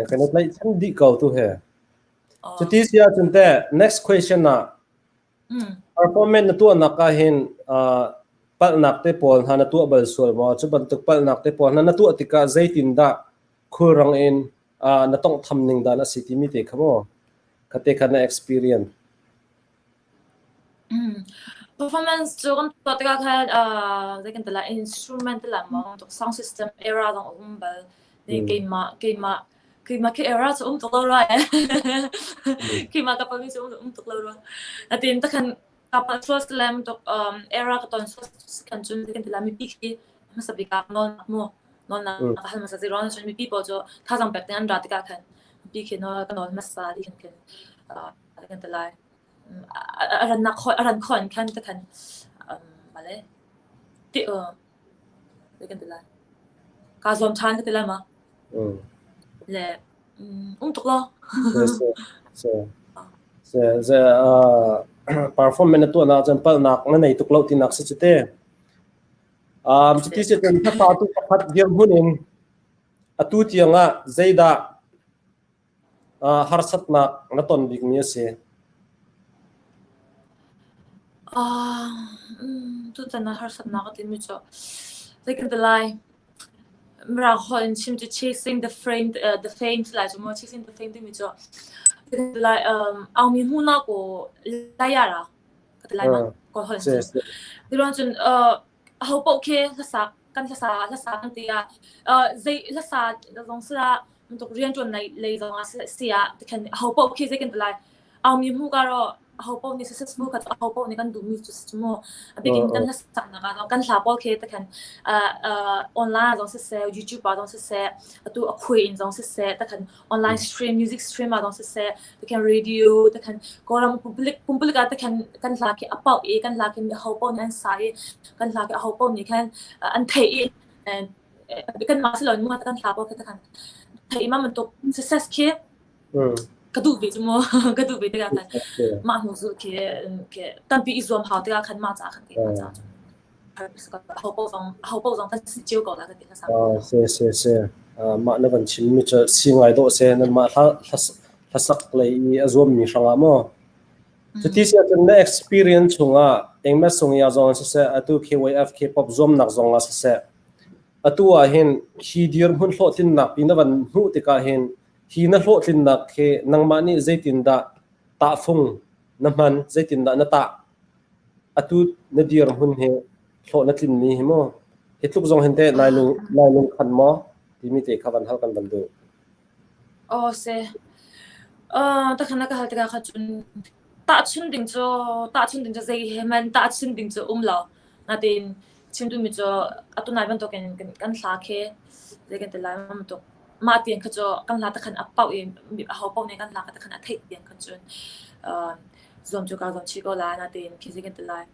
Kan i tlaihchan dih ko tu he. Cuti si ahcun teh next question ah Performance na tuahnak ah hin palhnak te pawl hna na tuah bal sual maw? Cu bantuk palhnak te pawl hna na tuah tikah zeitindah khulrang in na tawnghtham ning dan a si timi te kha maw? Kha te kha na experience. Performance cu kan tuah tikah khan zei kan ti lai instrument te lai maw sound system era zong a um bal. Keimah keimah keimah khi era cu um tuk lo rua keimah ka pami cu um tuk lo rua natin takhan ka pa sual lam tuk era ka ton sual kan cun kan ti la mipi khi hmasa bik ah nawl mu nawl na ka hal hmasa ziron cun mipi pawl cu thazang pek ding an ra tikah khan mipi khi nawl ka nawl hmasa ti khan khan kan ti lai a ran nak a ran khon khan takhan male ti Zei kan ti lai? Kaa zuam ṭhan ka ti lai ma? Le um tuk lo. Se ze performance na tuahnak cun palhnak na nei tuk lo tinak si cu te. Um cuti si cun hlasa tu pakhat dirhmun in atu tiang ah zeidah harsatnak na ton bikmi a si? Tutan ah harsatnak a timi cu zei kan ti lai? Mirang holh in chim cu chasing the frame the fame si lai cu mu. Chasing the fame timi cu zei kan ti lai? Aungmi hmuhnak aw lai ah ra ka ti lai ma Kawl holh in cun. Tiruang cun aho paoh khi hlasak kan hlasa hlasa kan ti ah zei hlasa zong si ah bantuk rianṭuan lei zong ah si ah tikhan aho paoh khi zei kan ti lai? Aungmi hmuh ka rawh aho paoh nih successful kha cu aho paoh nih kan duhmi cu si cu mu. A bik in kan hlasaknak ah kan hla pawl khi tikhan online zong siseh, YouTube ah zong siseh, atu a khui in zong siseh, tikhan online stream, music stream ah zong siseh, tikhan radio, tikhan Kawlram pumpulik pumpulik ah tikhan kan hla khi a pauh i kan hla khi aho paoh nih an sa i kan hla khi aho paoh nih khan an theih i kanmah si loin mu kan hla pawl khi tikhan theih i mah bantuk success khi Ka duh ve cu mu. Ka duh ve tikah khan mah hnu zulh khi khi tampi i zuam hau tikah khan mah caah khan keimah caah cun aho paoh zong aho paoh zong kan si cio ko la ka ti hmasa. Si si si. Mah na van chimmi cu si ngai dawh seh nanmah hla hlasak lei i a zuammi hrangah maw? Cuti si ahcun na experience chungah engmah sung ya zong siseh atu KYF K-pop zuamnak zong ah siseh atu ah hin hi dirhmun hlawhtlinnak pi na van hmuh tikah hin Hi na hlawhtlinnak hi nangmah nih zeitindah tahfung na hman, zeitindah na tah? Atu na dirhmun hi hlawh na tlinmi hi maw? Hi tluk zong hin teh nai lung, nai lungkhan maw? Timi te kha van hal kan van duh. Aw si. Takhan na ka hal tikah kha cun tahchun ding cu tahchun ding cu zei he hmanh tahchun ding cu um lo. Natin chim duhmi cu atu nai bantukin kan, kan hla khi zei kan ti lai bantuk mah tiang kha cu kan hla takhan a pauh i aho paoh nih kan hla kha takhan a theih tiang khan cun zuam cu kaa zuam chih ko lai natein khi zei kan ti lai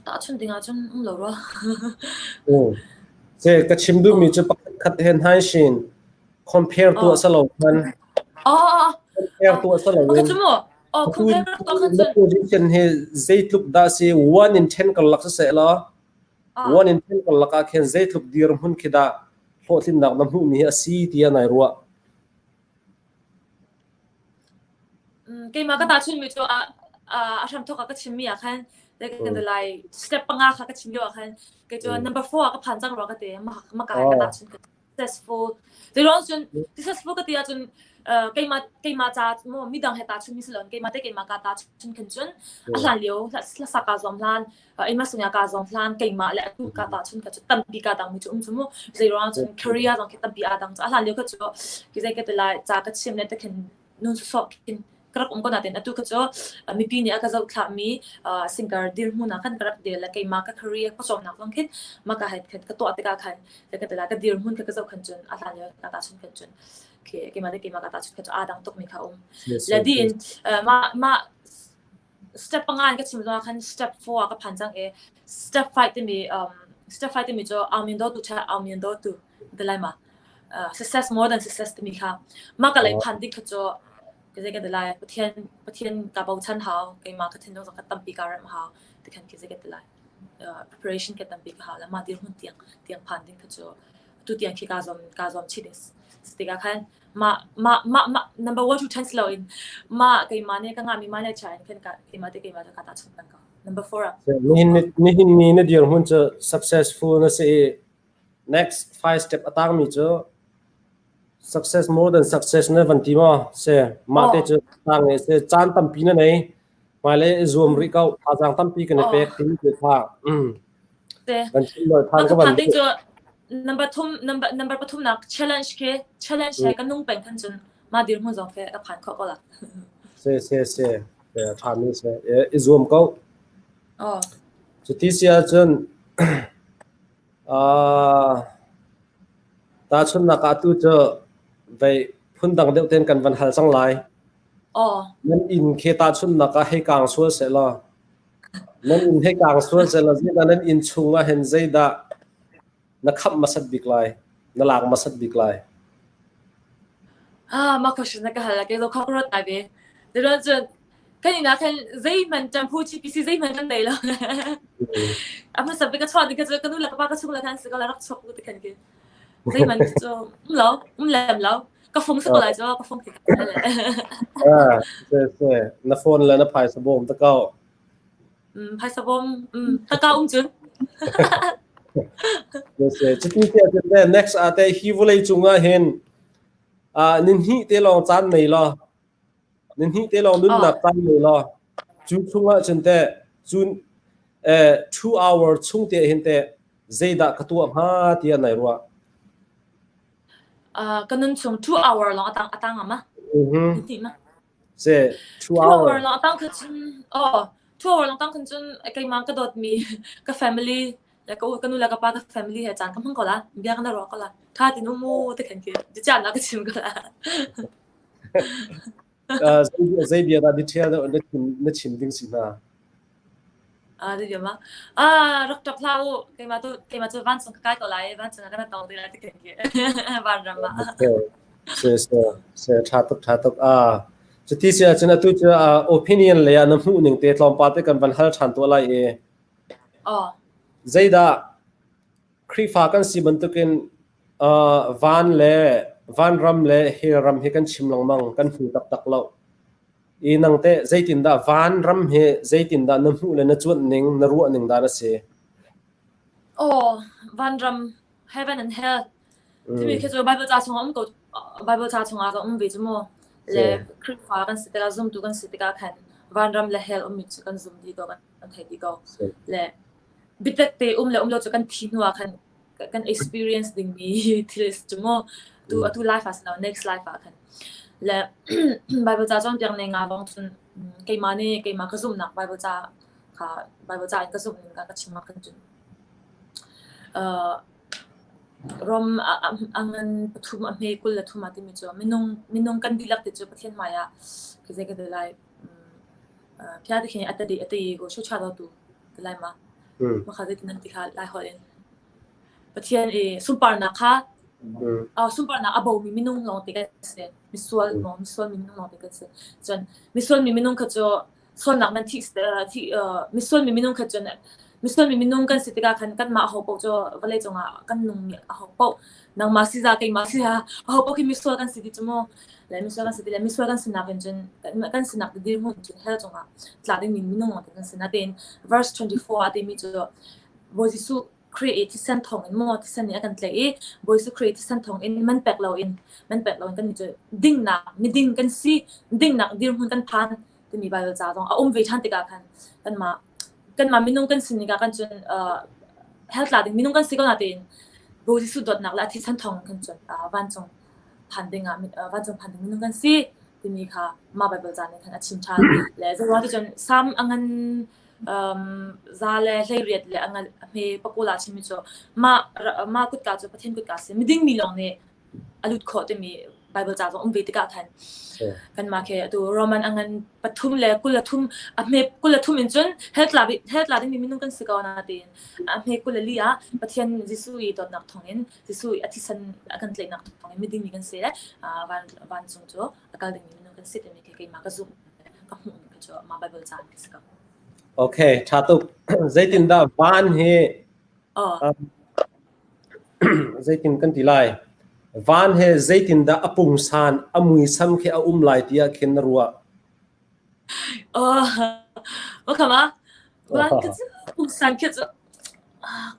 tahchun ding ah cun um lo rua. Se ka chim duhmi cu pakhat khat he hnai shin compare tuah sa lo khan compare tuah sa lo in na position hi zeitluk dah si 1 in 10 karlak siseh law 1 in 10 karlak ah khin zeitluk dirhmun khi dah hlawhtlinnak na hmuhmi hi a si tiah nai ruah? Keimah ka tahchunmi cu a hramthawk ah ka chimmi ah khan lai step panga kha ka chim lio ah khan kei cu number 4 ah ka phan cang rua ka ti maka ka tahchun ka successful. Zeiruang cun successful ka ti ahcun keimah keimah ca maw midang he tahchun mi si loin keimah te keimah ka tahchun khin cun a hlan lio hlasak kaa zuam hlan eima sungah kaa zuam hlan keimah le atu ka tahchun kha cu tampi kaa dang mi cu um cu mu. Zeiruang cun career zong khi tampi aa dang cu a hlan lio kha cu ki zei ka ti lai ca ka chim le te khin nun sawsawh khin ka rak um ko nain atu kha cu mipi nih a ka zohthlah-mi singer dirhmun ah khan ka rak dir le keimah ka career pawcawmnak zong khin mah ka hai khan ka tuah tikah khan ka ti lai ka dirhmun kha ka zoh khan cun a hlan lio ka tahchun khan cun keimah le keimah ka tahchun khan cu aa dang tukmi kha um. Le di in mah mah step panga in ka chim zongah khan step 4 ah ka phan cang i step 5 timi um, step 5 timi cu aung min do tu cha aung min do tu ti lai ma success more than success timi kha mah ka lei phan ding kha cu ka zei ka ti lai Pathian Pathian ka bochan hau keimah ka thinlung zong ka tampi ka rem hau ti khan ka zei ka ti lai preparation ka tampi ka hau la mah dirhmun tiang tiang phan ding kha cu tu tiang khi ka zuam ka zuam chih ding si tikah khan mah mah mah mah number 1 to 10 lo in mah keimah nih ka ngahmi mah le cha in khan ka keimah te keimah ka ta chung peng ko number 4 ah Nihin nihin ni na dirhmun cu successful na si i next five step a tangmi cu success more than success na van ti maw si mah te cu tang e si caan tampi na nei hmailei i zuam rih ko thazaang tampi kan i pek timi te kha van chim lo than ka van ding cu number thum number number pathum nak challenge ke challenge he kan nung peng khan cun ma dir hmun zong fe ka phan kho ko la se se se tha mi se i zuam ko cuti si ahcun Tahchunhnak ah atu cu vei phundang deuh tein kan van hal cang lai. Nan inn khi tahchunhnak ah hei kaang sual sehlaw, nan inn hei kaang sual sehlaw zeidah nan inn chung ah hin zeidah na khamh hmasat bik lai, na lak hmasat bik lai? Ah, mah question na ka hal ke zo kha ka ruat ngai ve. Cun kan inn ah khan zeihmanh ṭamphu GPC zeihmanh kan nei lo. A hmasa bik ka chuah ding kha cu ka nu le ka pa ka chung le khan si ko la rak chuak u ti khan khi. Zeihmanh cu um lo, um lem lo. Ka fung si ko lai cu, ka fung ti Ah, se se na phone le na phaisa bawm ta ko. Phaisa bawm tangka um cun. Cuti ti ahcun le next ah teh hi vawlei cung ah hin nihnih te lawng caan nei law nihnih te lawng nunnak caan nei law cu chung ah cun teh cun 2 hour chung te hin teh zeidah ka tuah hnga tiah nai ruah? Ka nun chung 2 hour lawng atang atang ama. Ti ma. Se 2 hour. 2 hour lawng atang kha cun oh 2 hour lawng tang khan cun keimah ka dawtmi ka family le ka ka nu le ka pa ka family he caan ka hmang ko la. Bia kan ruah ko la. Tha tin umu te khan ki caan ka chim ko la. Zei bia dah detail na chim na chim ding si hna? Ah, di ma. Ah, rak ṭap hlah u. Keimah tu keimah cu vancung ka kai ko lai. Vancung ah kan tong te lai ti khan ki. Vanram ah. Okay. Se se se ṭha tuk ṭha tuk. Ah, cuti si ahcun atu cu opinion lei ah na hmuh ning te tlawmpal te kan van hal ṭhan tuah lai i. Oh. Zeidah Khrihfa kan si bantukin van le vanram le hell ram hi kan chim lengmang kan hmu taktak lo. I nang teh zeitindah vanram hi zeitindah na hmuh le na cuanh ning, na ruah ning dah na si? Oh, vanram, heaven and hell. Timi khi cu Bible ca chungah um ko Bible ca chungah ka um ve cu mu. Le Khrihfa kan si tikah zumtu kan si tikah khan vanram le hell ummi cu kan zum dih ko kan thei dih ko. Le biatak te um le um lo cu kan thi hnu ah khan kan experience dingmi thil cu mu tu atu life ah si lo next life ah khan le Bible ca cawnpiak ne nga bang cun keimah nih keimah ka zumhnak Bible ca kha Bible ca in ka zumh ning ka chim ah khan cun Rom a ngan pathum a hme 23 ah timi cu minung minung kan dihlak ti cu Pathian hmai ah khi zei ka ti lai phia ti khi a tadi a ti ko shu cha tu ti lai ma ma kha zeitin nan ti kha lai holh in Pathian i sunparnak kha sunparnak a bomi minung lawng te kan si. Misual maw misual mi minung lawng te kan si. Cun misual mi minung kha cu sualnak man thi thi misual mi minung kha cun misual mi minung kan si tikah khan kanmah aho paoh cu vawlei cungah kan nung mi aho paoh nangmah si za keimah si za aho paoh khi misual kan si ti cu mu le misual kan si ti le misual kan sinak in cun kan sinak dirhmun cun hell cungah tla dingmi minung lawng te kan si. Natein verse 24 ah timi cu Bawi Jesuh Khrih i thisen thawngin maw thisen nih a kan tlaih i Bawi Jesuh Khrih thisen thawngin man pek loin man pek loin kannih cu dingnak miding kan si dingnak dirhmun kan phan timi Baibal ca zong a um ve ṭhan tikah khan kanmah kanmah minung kan sining ah kan cun uh, hell tla ding minung kan si ko natein Bawi Jesuh dawtnak le a thisen thawng kan cun uh, vancung phan ding ah uh, vancung phan ding minung kan si timi kha mah Baibal ca nih khan a chim ṭhan le zeiruang ti cun Salm a ngan za le 18 le a hme pakul ah chimmi cu mah mah kutka cu Pathian kutka a si. Miding mi lawng nih a lut khawh timi Bible ca zong um ve tikah khan kanmah khi atu Roman a ngan pathum le 23 a hme 23 in cun hell tla hell tla dingmi minung kan si ko na tiin a hme 24 ah Pathian Jesuh i dawtnak thawngin Jesuh i a thisen a kan tlaihnak thawngin miding mi kan si le van vancung cu a kal dingmi minung kan si timi khi keimah ka zumh ka hmuh ning cu mah Bible ca in ka si ko. Okay, ṭha tuk. Zeitindah van hi zeitin kan ti lai? Van he zeitindah a pungsan, a muisam khi a um lai tiah khin na ruah? Oh, okay ma. Van ka cu pungsan khi cu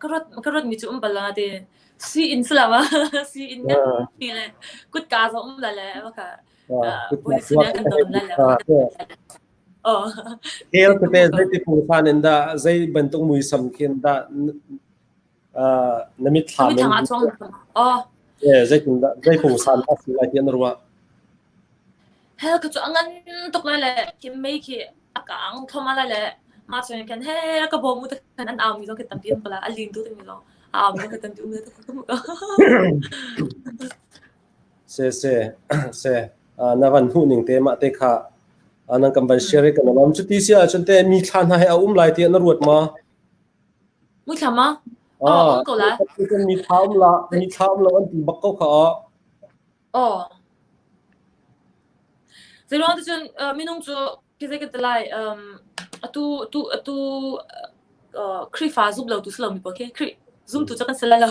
ka ruat ka ruat mi cu um bal la te. Si in sila ma. Si in ngan ti le kutka zo um la le maka Hell tete zeiti pungsan in dah zei bantuk muisam khin dah na mitthlam in zeitin dah zei pungsan dah si lai ti na ruah? Hell ka cu a ngan tuk lai le khi mei khi a kang thluahmah lai le mah chung khan he ka bawm u te khan an au mi zong khi tampi an pala a lin tu timi zong a au mi zong khi tampi um te ka mu ko. Se se se na van hmuh ning te mah te kha nan kan van share kan lawm cuti si ahcun te mi thla hna he a um lai tiah na ruat ma? Muithla ma? Oh, um ko la. Mi thla um la, mi thla um lo an ti bak ko kha. Oh. Zeiruang ti cun minung cu khi zei kan ti lai um atu tu atu Khrihfa zum lo tu si lomi pawl khi Khrih zumtu cu kan si lai lo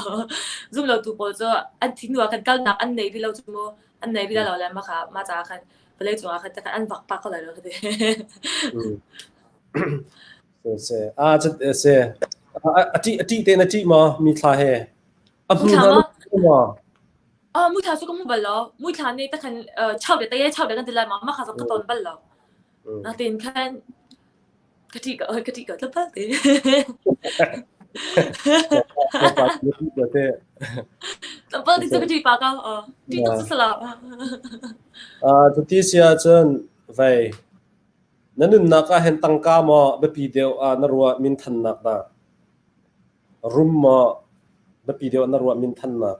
zum lo tu pawl cu an thi hnu ah khan kalnak an nei rih lo cu mu an nei rih lo le mah kha mah caah khan vawlei cungah khan an vak pah ko lai lo ka ti. Se se. Ah cut se. A ṭih a ṭih te na ṭih maw mi thla he? A hmu Muithla hna maw? na maw? Ah muithla cu ka hmu bal lo. Muithla nih takhan chau le taye chau le kan ti lai ma ma kha ka ton bal lo. Natin khan ka ṭih ko ka ṭih ko tlawmpal te. Tlawmpal te cu ka ṭih pa ko. Ṭih tuk cu sala. Ah cuti si ahcun vei na nunnak ah hin tangka maw biapi deuh ah na ruah minthannak dah? Rum maw biapi deuh na ruah minthannak?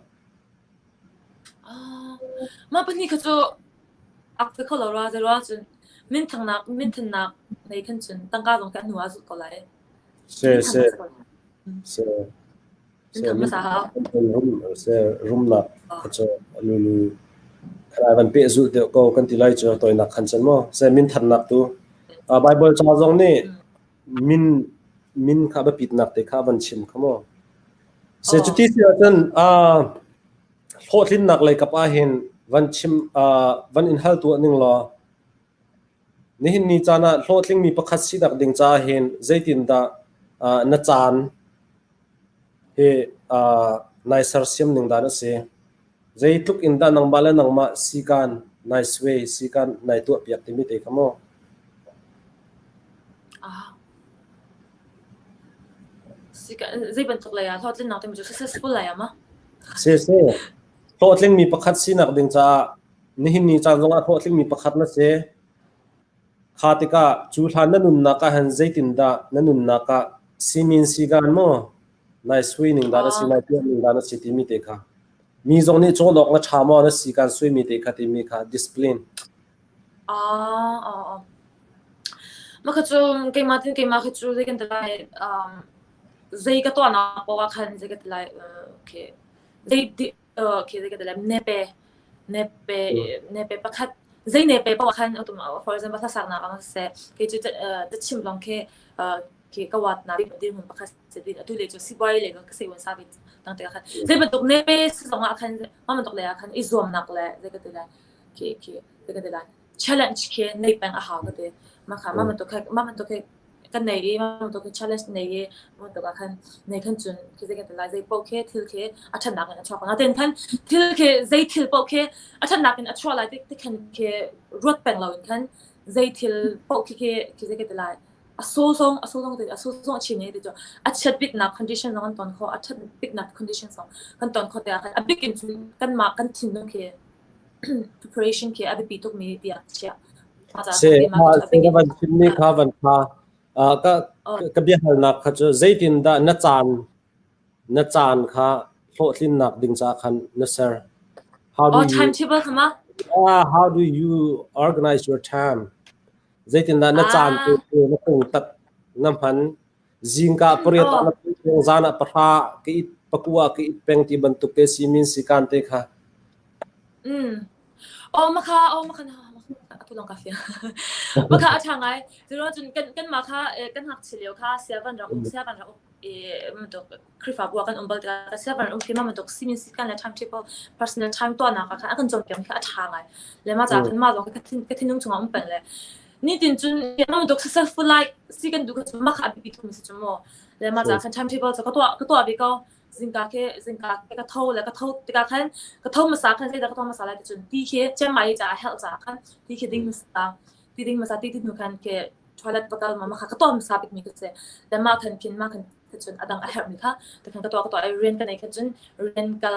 Ah, mah pahnih kha cu ak ve kho lo rua zei rua cun minthangnak minthannak nei khan cun tangka zong khi a hnu ah zulh ko lai. Se se Minthang hmasa ko lai. se se Minthang hmasa hau. rum se rumnak Oh. kha cu lulu khalai van peh zulh deuh ko kan ti lai cu toinak khan cun maw se minthannak tu uh, Bible ca zong nih min min kha biapitnak te kha van chim kha maw se cuti si ahcun uh, hlawhtlinnak lei kap ah hin van chim uh, van in hal tuah ning law nihin ni caan ah hlawhtlingmi pakhat sinak ding caah hin zeitindah uh, na caan hi uh, nai sersiam ning dan a si zeitluk in dah nangmah le nangmah sikan nai suai sikan nai tuah piak timi te kha maw Ah. Zei bantuk lei ah hlawhtlinnak timi cu successful lei ah ma? Si si. Hlawhtlingmi pakhat sinak ding caah nihin ni caan zongah hlawhtlingmi pakhat na si. Kha tikah cu hlan na nunnak ah hin zeitindah na nunnak ah simin sigan maw nai sui ning dah na si nai tuah ning dah na si timi te kha mi zong nih cawn awk na ṭha maw na si kan suimi te kha timi kha discipline. Ah, ah, ah. Mah kha cu keimah tin keimah kha cu zei kan ti lai um, zei ka tuahnak paoh ah khan zei ka ti lai uh, okay zei di uh, okay zei ka ti lai nepe nepe nepe pakhat zei nepe paoh ah khan for example hlasaknak ah siseh kei cu uh, chim lawng khi uh, khi ka wat na dirhmun pakhat si din atu le cu sibawi le ka sei wan sa ve tang te khan zei bantuk nepe si zong ah khan mah bantuk le ah khan i zuamnak le zei ka ti lai khi khi zei ka ti lai challenge khi nei peng a hau ka ti. Mah kha mah bantuk kha mah bantuk khi kan nei i mah bantuk khi challenge nei i mah bantuk ah khan nei khan cun khi zei kan ti lai zei paoh khi thil khi a ṭhatnak in a chuak. Natin khan thil khi zei thil paoh khi a ṭhatnak in a chuah lai ti ti khan khi ruat peng loin khan zei thil paoh khi khi khi zei kan ti lai a so zong a so zong ti a so zong a chin i ti cu a chiat biknak condition zong an ton khawh a ṭhat biknak condition zong kan ton khawh tikah khan a bik in cun kanmah kan thinlung khi preparation khi a biapi tukmi tiah ka chiah. Se se na van chimmi kha van kha ka ka biahalnak kha cu zeitindah na caan na caan kha hlawhtlinnak ding caah khan na ser? How do oh, you timetable kha ma? Yeah, how do you organize your time? Zeitindah na caan tu na tung tat na hman zingka pariat ah na peng zan ah pahra ka it pakua ka it peng ti bantuk te si min si kan te kha Mm. Oh makha oh makha atu long ka fia makha a tha ngai zero cun kan kan ma kha kan hak chilio kha sia van rak um sia van rak e bantuk Khrihfabu ah kan um bal tikah sia van um khi ma bantuk simin si kan le timetable personal time to na ka kha kan cawnpiak kha a tha ngai le ma ca khan ma zong ka thin ka thinlung chungah um peng le nitin cun ma bantuk successful life si kan duh kha cu ma kha a biapi tuk mi si cu mu le ma ca khan timetable cu ka tuah ka tuah ve ko zingka khi zingka ka tho le ka tho tikah khan ka tho hmasa khan zeidah ka tho hmasa lai ti cun ti khi Chiang Mai ca health ca khan ti khi ding hmasa ti ding hmasa ti ti hnu khan ke toilet va kal ma ma kha ka tuah hmasa bik mi ka si le mah khan khin mah khan cun a dang a herh mi kha te khan ka tuah ka tuah i rian ka nei khan cun rian kal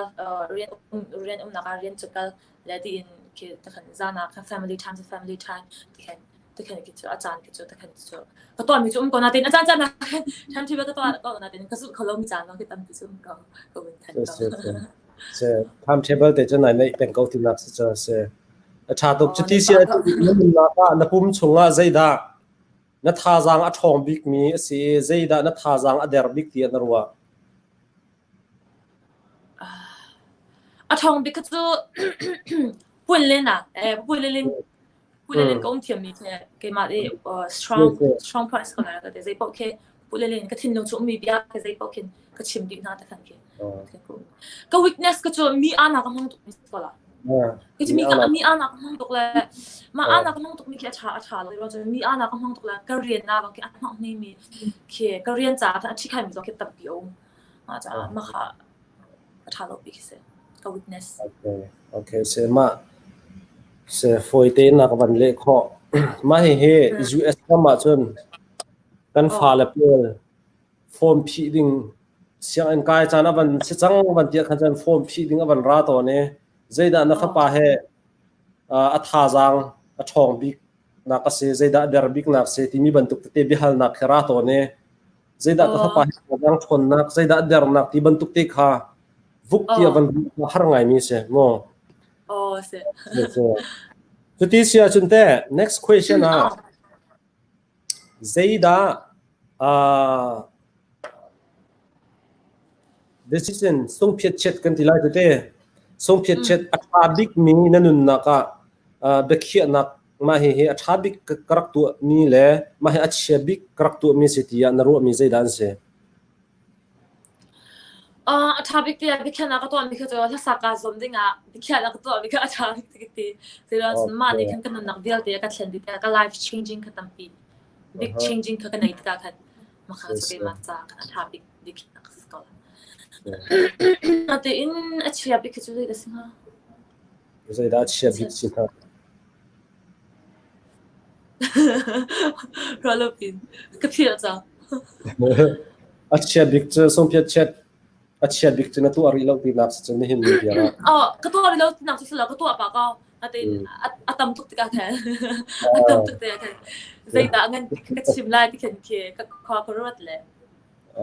rian um rian umnak ah rian cu kal le ti in khi te khan zan ah khan family time to family time ti khan te khan khi cu a caan khi cu te khan cu ka tuah mi cu um ko natin a caan caan ah khan time table ka tuah ko natin ka zulh kho lo mi caan lawng khi tampi cu um ko ko win than ko Se timetable te cu nai neih peng ko tinak si cu se a ṭha tuk cuti si ah na nunnak ah na pum chungah zeidah na thazaang a ṭhawng bikmi a si i zeidah na thazaang a der bik tiah na ruah? A ṭhawng bik cu puan len ah eh puan len puan len ka um thiammi khi keimah i strong strong points ko lai ka ti zei paoh khi puan len ka thinlung cu ummi bia khi zei paoh khin ka chim dih hna te khan khi ka weakness ka cu mi ana ka hmang tuk mi ko la. Kei cu mi mi anak ka hmang tuk le mah anak ka hmang tuk mi khi a ṭha a ṭha lo ruang cun mi anak ka hmang tuk le ka rian na bang khi a hnawh hne mi khi ka rian caah khan a ṭhi mi zong khi tampi a um. Mah caah mah kha a ṭha lo bik khi si. Ka weakness. Okay, okay. Se mah se fawi tein na ka van leh khawh. Mah hihi US ram ahcun kan fale pawl form phih ding sianginn kai caan a van si cang van tiah khan cun form phih ding a van ra tawn i zeidah na fapa he a thazaang a ṭhawng bik nak a si zeidah a der bik nak si timi bantuk tete biahalnak khi ra tawn i zeidah ka fapa he thazaang ṭhawnnak zeidah a dernak ti bantuk te kha vuk ti a van har ngaimi si mu. Oh si. Cuti si ahcun teh next question ah Zeidah decision sungphiatchiat kan ti lai tete. Sungphiatchiat a ṭha bikmi na nunnak ah biakhiahnak mah hihi a ṭha bik ka rak tuahmi le mah hi a chia bik ka rak tuahmi si tiah na ruahmi zeidah an si? A ṭha bik tiah biakhiahnak ka tuahmi kha cu hlasak kaa zuam dingah biakhiahnak ka tuahmi kha a ṭha bik ka ti. Cucaah mah nih khan ka nunnak vialte a ka thlen dih tikah ka life changing kha tampi big changing kha ka nei tikah khan mah kha cu keimah caah khan a ṭha bik biakhiahnak a si ko lai. Natein a chia bik khi cu zeidah a si hnga? Zeidah a chia bik si hnga? Ruah lo pin ka philh cang. A chia bik cu sungphiat chiat a chia bik cu na tuah rih lo tinak si cu nihin ni tiang ah. Oh, ka tuah rih lo tinak cu si lo ka tuah pah ko. Natein a tam tuk tikah khan a tam tuk tikah khan zeidah ngan ka chim lai ti khan khi ka khua ka ruat le.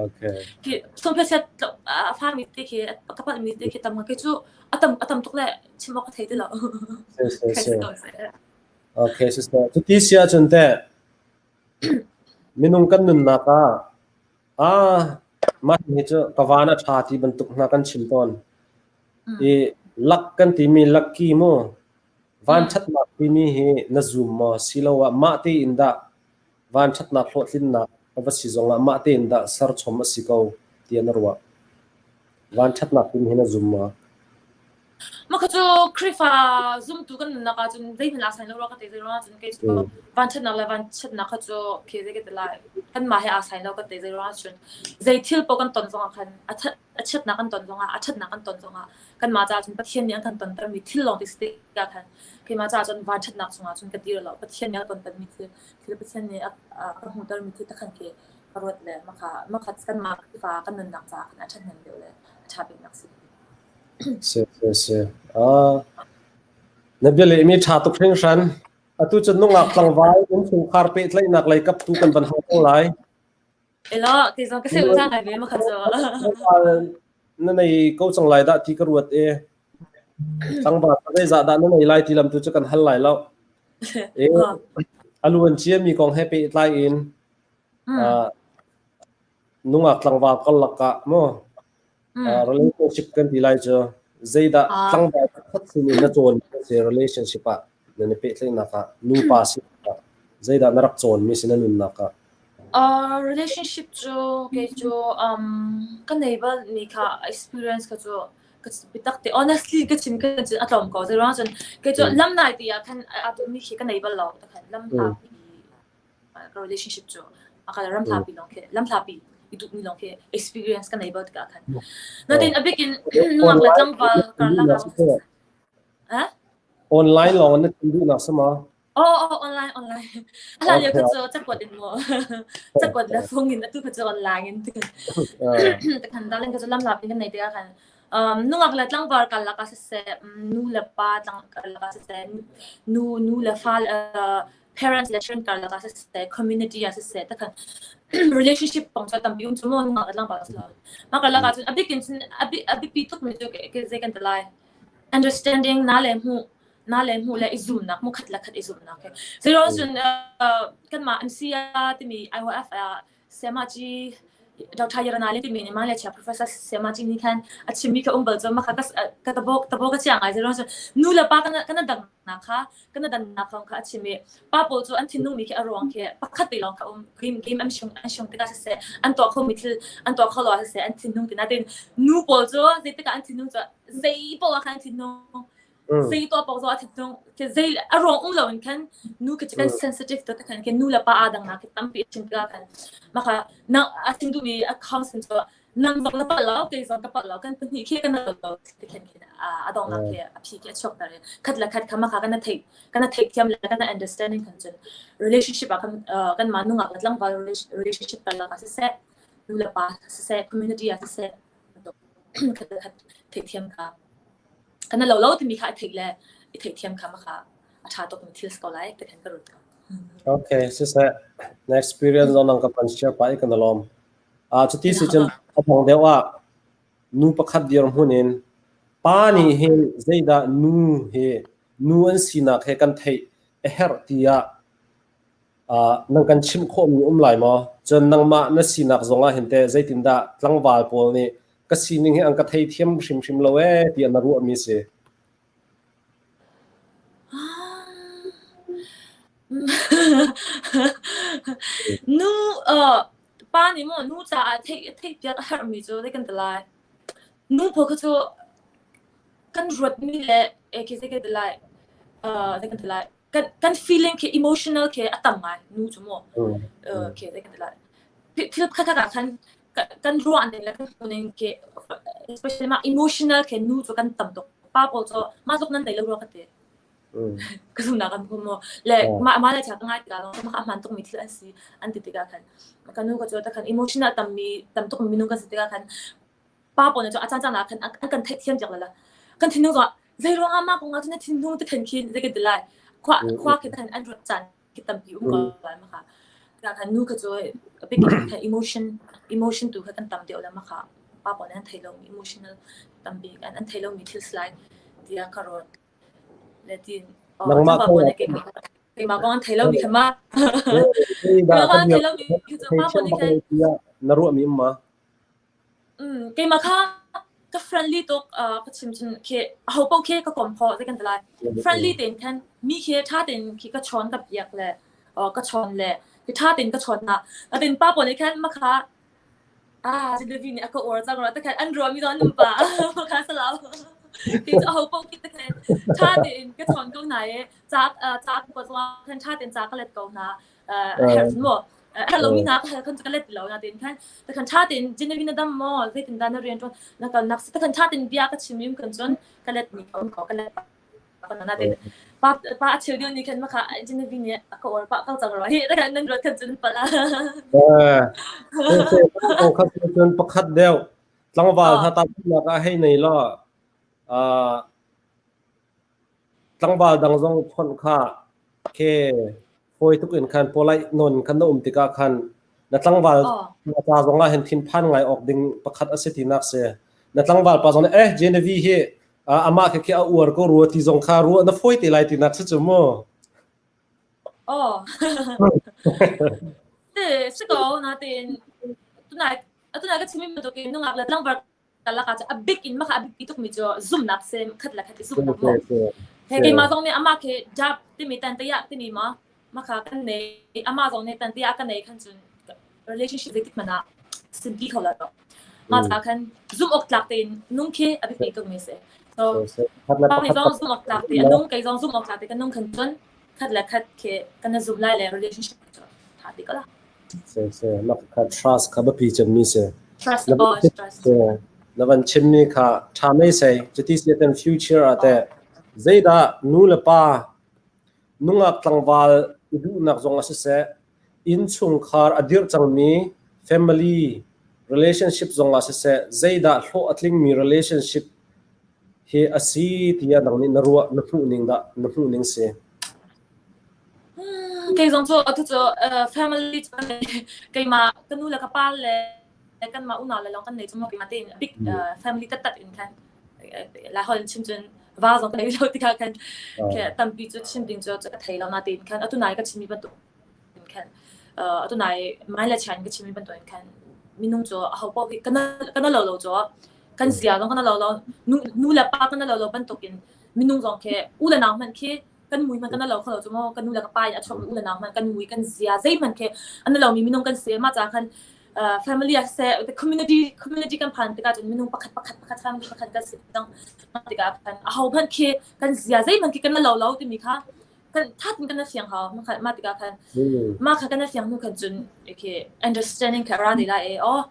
Okay. Khi sungphiat chiat a fami te khi ka palh mi te khi tam khi cu a tam a tam tuk le chim awk ka thei ti lo. Si si si. Okay, sister. Cuti si ahcun teh minung kan nunnak ah ah mah hi cu ka van a ṭha ti bantuk hna kan chim tawn. I luck kan timi lucky mu vanṭhatnak timi hi na zum maw siloah mah tein dah vanṭhatnak hlawhtlinnak a va si zongah mah tein dah serchom a si ko tiah na ruah? Vanṭhatnak timi hi na zum maw? Mah kha cu Khrihfa zumtu kan nunnak ahcun zeihmanh aa sai lo rua ka ti. Zei ruangah cun kei cu vanṭhatnak le vanchiatnak kha cu khi zei ka ti lai kanmah he aa sai lo ka ti. Zei ruangah cun zei thil paoh kan ton zongah khan a that a chiatnak kan ton zongah a ṭhatnak kan ton zongah kanmah caah cun Pathian nih an kan tontermi thil lawng ti si tikah khan keimah caah cun vanṭhatnak chungah cun ka dir lo. Pathian nih a tontermi thil thil Pathian nih a ka hmuhtermi thil takhan khi ka ruat le mah kha mah kha kanmah Khrihfa kan nunnak caah khan a ṭhahnem deuh le a ṭha biknak si. Si si si. Ah, na bialehmi ṭha tuk hringhran. Atu cu nungak tlangval innchungkhar pehtlaihnak lei kap tu kan van hal ko lai. Elo, ti zong ka sil ngai ve ma kha cu. Tlangval na nei ko cang lai dah ti ka ruat e. Tlangval zeizah dah na nei lai ti lam tu cu kan hal lai lo. E, a luan ciami kong he pehtlai in uh, nungak tlangval karlak ah mu relationship kan ti lai cu zeidah tlangval pakhat sin in na cawn mi si relationship ah nan i pehtlaihnak ah nupa si zeidah na rak cawn mi si na nunnak ah Uh, relationship cu kei cu um, ka nei bal mi kha experience kha cu ka bitak te honestly ka chim ka cun a tlawm ko zei ruang cun kei cu lam nai ti ah khan a mi khi ka nei bal lo ta khan lam hla ka relationship cu a ka ram hlapi lawng khi lam hlapi i duhmi lawng khi experience ka nei bal tikah khan natin a bik in nungak le tlangval karlak ah online lawng na chim duhnak sama Oh, oh, online, online. A hlan lio kha cu cakuat in maw cakuat le phung in atu kha cu online in tikhan darling kha cu lam lap in kan nei tikah khan um, nungak le tlangval karlak ah siseh nu le pa tlang karlak ah siseh nu nu le fa uh, parents le children karlak ah siseh community ah siseh takhan relationship kong cu tampi um cu mu nungak le tlangval si lo mah karlak ah cun a bik in cun a biapi tuk mi cu ke zei kan ti lai understanding na le hmuh na le hmuh le i zumnak mu khat le khat i zumnak he zero cun kanmah MCA timi IOF ah Sayamachi Dr. Yarana le timi nih mah le chia Professor Sayamachi nih khan a chimmi kha um bal cu mah kha ka tabo tabo ka chia ngai zero cun nu le pa kana kana dang nak kha kana dan nak kha a chim i pa pawl cu an thinlung mi khi a ruang khi pakhat te lawng kha um game game an sung an sung tikah siseh an tuah kho mi thil an tuah kho lo siseh an thinlung ti natin nu pawl cu zeitikah an thinlung cu zei paoh ah khan an thinlung. Zei tuah paoh zong a thinlung khi zei a ruang um loin khan nu khi cu kan sensitive tuk khan khi nu le pa aa dangnak khi tampi a chim tikah khan mah kha nang a chim duhmi a counseling cu nang zong na palh lo kei zong ka palh lo kan pahnih khi kan lo lo ti khan khin a donghnak khi a phi khi a chuak ter i khat le khat kha mah kha kan theih kan theihthiam le kan understanding khan cun relationship ah khan kanmah nungak le tlangval relationship karlak ah siseh nu le pa siseh community ah siseh khat le khat theihthiam kha kan lo lo timi kha i theih le i theihthiam kha mah kha a ṭha tukmi thil si ko lai ti khan ka ruat ko. Okay, siseh na experience zong nang ka kan share pa i kan lawm. Cuti si cun a dang deuh ah nu pakhat dirhmun in pa nih hin zeidah nu hi nu an sinak he kan theih a herh tiah Nan kan chimh khawhmi um lai maw? Cun nangmah na sinak zongah hin teh zeitindah tlangval pawl nih ka sining hi an ka theithiam hrimhrim lo ee tiah na ruahmi si? Nu pa nih maw nu caah theih theihpiak a herhmi cu zei kan ti lai? Nu pawl kha cu kan ruatmi le khi zei kan ti lai? Zei kan ti lai? Kan kan feeling khi emotional khi a tam ngai nu cu mu khi zei kan ti lai thil khat ah khan kan ruah ning le kan hmuh ning khi especially mah emotional khi nu cu kan tam tuk pa pawl cu mah tluk nan nei lo rua ka ti ka zumnak kan hmu mu le mah mah le cha ka ngai tikah mah a hman tuk mi thil an si an ti tikah khan ka nu ka cu ta khan emotional tam mi tam tuk minung kan si tikah khan pa pawl nih cun a caancaan ah khan an kan theihthiam piak la kan thinlung zongah zei ruangah mah kong ah cun na thinlung ti khan khin zei kan ti lai khua khua khi khan an ruat caan khi tampi um ko lai ma kha ka khan nu kha cu a bik in khan emotion emotion tu kha kan tam deuh la ma kha pa pawl nih an thei lomi emotional tampi an an thei lomi thil si lai tiah ka ruat le tin Nangmah pa pawl nih keimah kong an thei lomi kha ma keimah kong an thei lomi khi cu pa pawl nih khan na ruahmi um ma Keimah kha ka friendly tuk ka chim cun khi ahopaoh khi ka kom khawh zei kan ti lai. Friendly tein khan mi khi ṭha tein khi ka chawn ka biak le ka chawn le khi ṭha tein ka chawn hna. Natin pa pawl nih khan makha ah Genevieve nih a ka uar cang rua tikhan an ruahmi zong an um pah. Makha salau. Kei cu ahopaoh khi tikhan ṭha tein ka chawn ko hna i ca ca ka kuat zongah khan ṭha tein ca ka let ko hna. Herh mu herh lomi hna ka hal khan ka let ti lo na tin khan ta khan tha tin Genevieve na dam maw zeitin dah na rian ṭuan na kal nak ta khan tha tin bia ka chim im kan cun ka let ni um ko ka let pa na tin pa pa a cheu deuh ni khan ma kha Genevieve nih a ka or pa kal cang ro hi ta khan nan ruat khan cun pala eh kha cun pakhat deuh tlangval hna ta nak ah hei nei lo Tlangval dang zong chawnh kha ke fawi tuk in khan polite nawn khan na um tikah khan na tlangval ca zong ah hin thinphan ngai awk ding pakhat a si tinak si. Na tlangval pa zong nih eh Genevieve hi amah khi khi a uar ko rua ti zong kha ruah na fawi te lai tinak si cu mu. Aw. Si ko natin tunai tunai ka chimi bantukin nungak le tlangval kalak ah a big in maka a biapi tukmi cu zumnak si khat le khat i zumnak mu he keimah zong nih amah khi job timi tan te ya timi ma maka kan nei amah zong nih tan te ya kan nei khan cun relationship zeitik hmanh ah simpi kho la to ma ca khan zum awk tlak tein nung khi a biapi tukmi si so pa nih zong zum awk tlak te a nung kei zong zum awk tlak te kan nung khan cun khat le khat khi kan zum lai le relationship cu tha ti ko la Siseh, mah kha trust kha biapi cemmi si. Trust Na oh, trust. Na van chimmi kha ṭha mei sei. Cuti si ahcun future ah teh zeidah nu le pa nungak tlangval i duhnak zong ah siseh, innchungkhar a dirh cangmi family relationship zong ah siseh, zeidah hlawh a tlingmi relationship hi a si tiah nang nih na ruah, na hmuh ning dah na hmuh ning si? Kei zong cu atu cu family cu keimah ka nu le ka pa le kanmah unau le lawng kan nei cu maw keimah tein big family taktak in khan Laiholh in chim cun va zong ka nei lo tikah khan tampi cu chim ding cu ka thei lo natein khan atu nai ka chimmi bantuk in khan atu nai mai le chia in ka chimmi bantuk in khan minung cu aho paoh hi kan lo lo cu kan zia zong kan lo lo nu le pa kan lo lo bantukin minung zong khi u le nau hmanh khi kan mui hmanh kan lo kho lo cu maw kan nu le ka pa in a chuakmi u le nau hmanh kan mui kan zia zeihmanh khi an lo mi minung kan si ma ca khan. family ah siseh the community community kan phan tikah cun minung pakhat pakhat pakhat family pakhat kan si cang tikah khan aho hmanh khi kan zia zeihmanh khi kan la lo lo timi kha kan tha tin kan fiang hau mah tikah khan mah kha kan fiang hnu khan cun okay understanding kha ra te lai e oh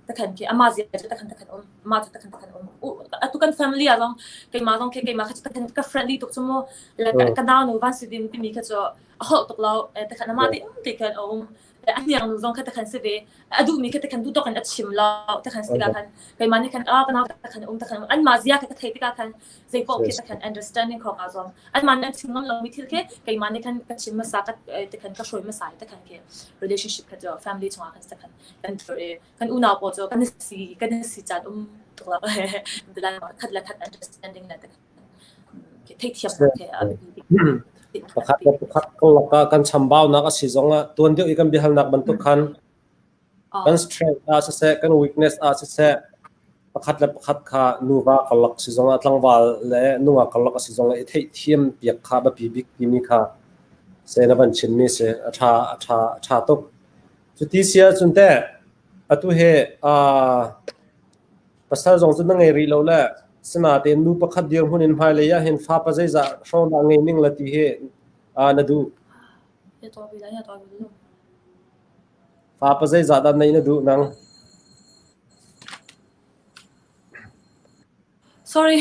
takhan khi ama zia cu takhan takhan um ama cu takhan takhan um atu kan family ah zong keimah zong khi keimah kha cu takhan ka friendly tuk cu mu ka nau nu van si din timi kha cu a holh tuk lo takhan ama te um te khan a um a hniang nu zong kha takhan si ve a duhmi kha takhan duh tawk in a chim lo takhan si tikah khan keimah nih khan ah ka nau takhan um takhan an mah zia kha ka theih tikah khan zei paoh khi takhan understanding khawk aa zuam an mah nih an chim ngam lomi thil khi keimah nih khan ka chim hmasa ka takhan ka hruai hmasa i takhan khi relationship kha cu family chungah khan takhan kan thur i kan unau pawl cu kan si kan si caan um tuk lo khat le khat understanding le takhan theihthiam khi a biapi Pakhat le pakhat karlak ah kan chambaunak a si zongah tuan deuh i kan biahalnak bantuk khan kan strength ah siseh kan weakness ah siseh pakhat le pakhat kha nuva karlak si zongah tlangval le nungak karlak a si zongah i theihthiam piak kha biapi bik timi kha se na van chimmi si a ṭha a ṭha a ṭha tuk. Cuti si ahcun teh atu hi aa Pasal zong cu na ngei rih lo le sinain nu pakhat dirhmun in hmailei ah hin fa pa zeizah hrawng dah ngei ning la ti hi na duh. Fa pa zeizah dah neih na duh nang? Sorry.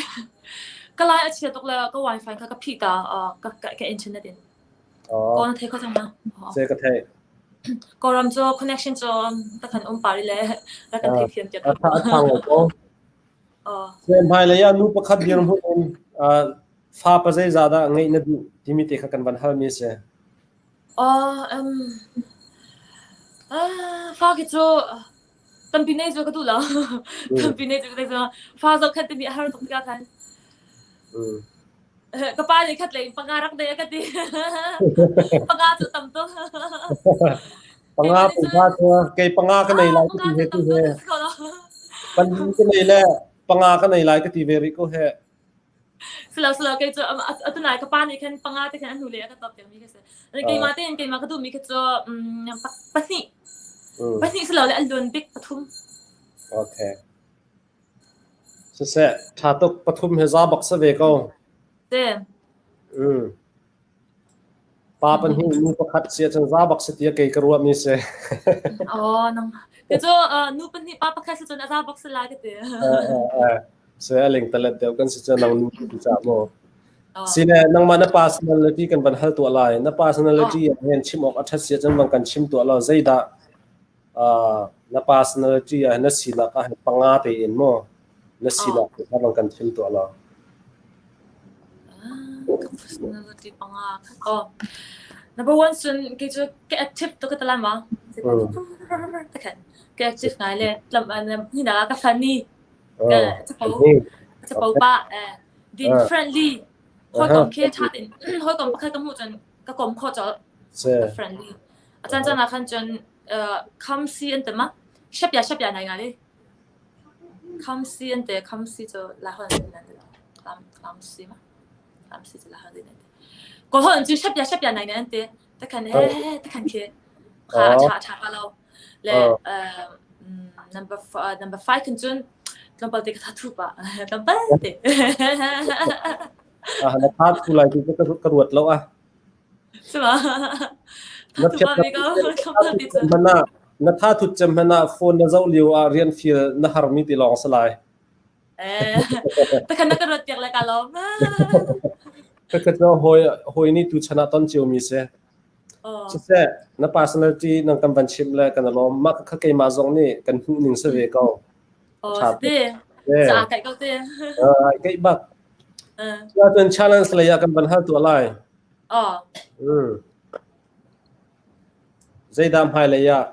Ka lai a chia tuk le ka wifi kha ka phih ta ka ka internet in. Ko na thei kho cang ma? Se ka thei. Kawlram cu connection cu takhan um pah rih le rak kan theithiam piak ko. A tha ngai ko. Hmailei ah nu pakhat dirhmun in fa pa zeizah dah ngeih na duh timi te kha kan van halmi a si. Fa khi cu tampi nei cu ka duh lo. Tampi nei cu ka duh lo. Fa zohkhenh timi a har tuk tikah khan. Ka pa nih khat lei in panga rak nei a ka ti. Panga cu tam tuk. Panga panga cu kei panga ka nei lai ka ti he tu he. Pali ka nei le panga ka nei lai ka ti ve rih ko he. Silo silo kei cu atu nai ka pa nih khan panga te khan a hnu le a ka top mi ka si. Keimah tein keimah ka duhmi kha cu pahnih. Pahnih silo le a luan bik pathum. Okay. Siseh, ṭha tuk pathum he za bak si ve ko. Te. Mm. Pa pahnih nu pakhat si ahcun za bak si tiah kei ka ruahmi si. Oh, nang. Ke cu nu pahnih pa pakhat si cun a za bak si lai ka ti. Se a ling talet deuh kan si cu nang nu ti ca maw. Sine nangmah na personality kan van hal tuah lai. Na personality ah hin chim awk a ṭhat si ahcun van kan chim tuah law zeidah na personality ah na sinak ah panga tein maw na sinak te kha van kan chim tuah law. Personality panga oh number one cun kei cu ka active tuk ka talam ma ka active ngai le tlam hi na ka funny ka chapo chapo pa din friendly hawikom khi tha tin hawikom pakhat ka hmuh cun ka kom kho colh ka friendly a caan caan ah khan cun khamsi an ti ma shapya shapya ngai ngai khamsi an ti khamsi cu lahon nan ti lam lamsi ma lamsi cu lahon nan ti ko hon cu shapya shapya ngai ngai an ti takhan he takhan khi kha tha tha pa lo le number number 5 kan cun tlawmpal te ka tha thu pa tlawmpal te na tha thu lai ti ka ruat lo a Na tha thut cem hmanh ah phone na zoh lio ah rian fil na harmi ti lawng si lai. Takhan na ka ruat piak le ka lawm. Ka cu hawi hawi nih tu chan ah ton cio mi si. Siseh na personality nang kan van chimh le kan lawm. Mah kha keimah zong nih kan hmuh ning si ve ko. Oh, si. Ca kai ko te. Kai bak. Cun challenge lei ah kan van hal tuah lai. Oh. Mm. Zeidah hmailei ah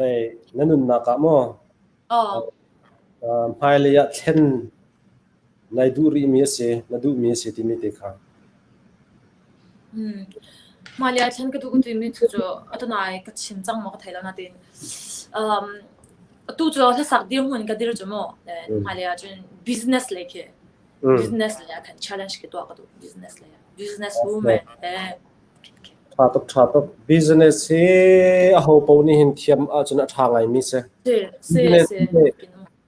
dei na nunnak ah maw Oh. uh, hmailei ah thlen nai duh rihmi a si, na duhmi a si timi te kha. Hmm. Hmailei ah thlen ka duh ka timi thu cu atunai ka chim cang maw ka thei lo natin um atu cu hlasak dirhmun ka dir cu mu hmailei ah cun business lei khi business lei ah khan challenge ka tuah ka duh business lei ah business woman eh Ṭha. Ṭha tuk, ṭha tuk. Business hi aho paoh nih hin thiam ahcun a ṭha ngaimi si. Si, si, Business si. hi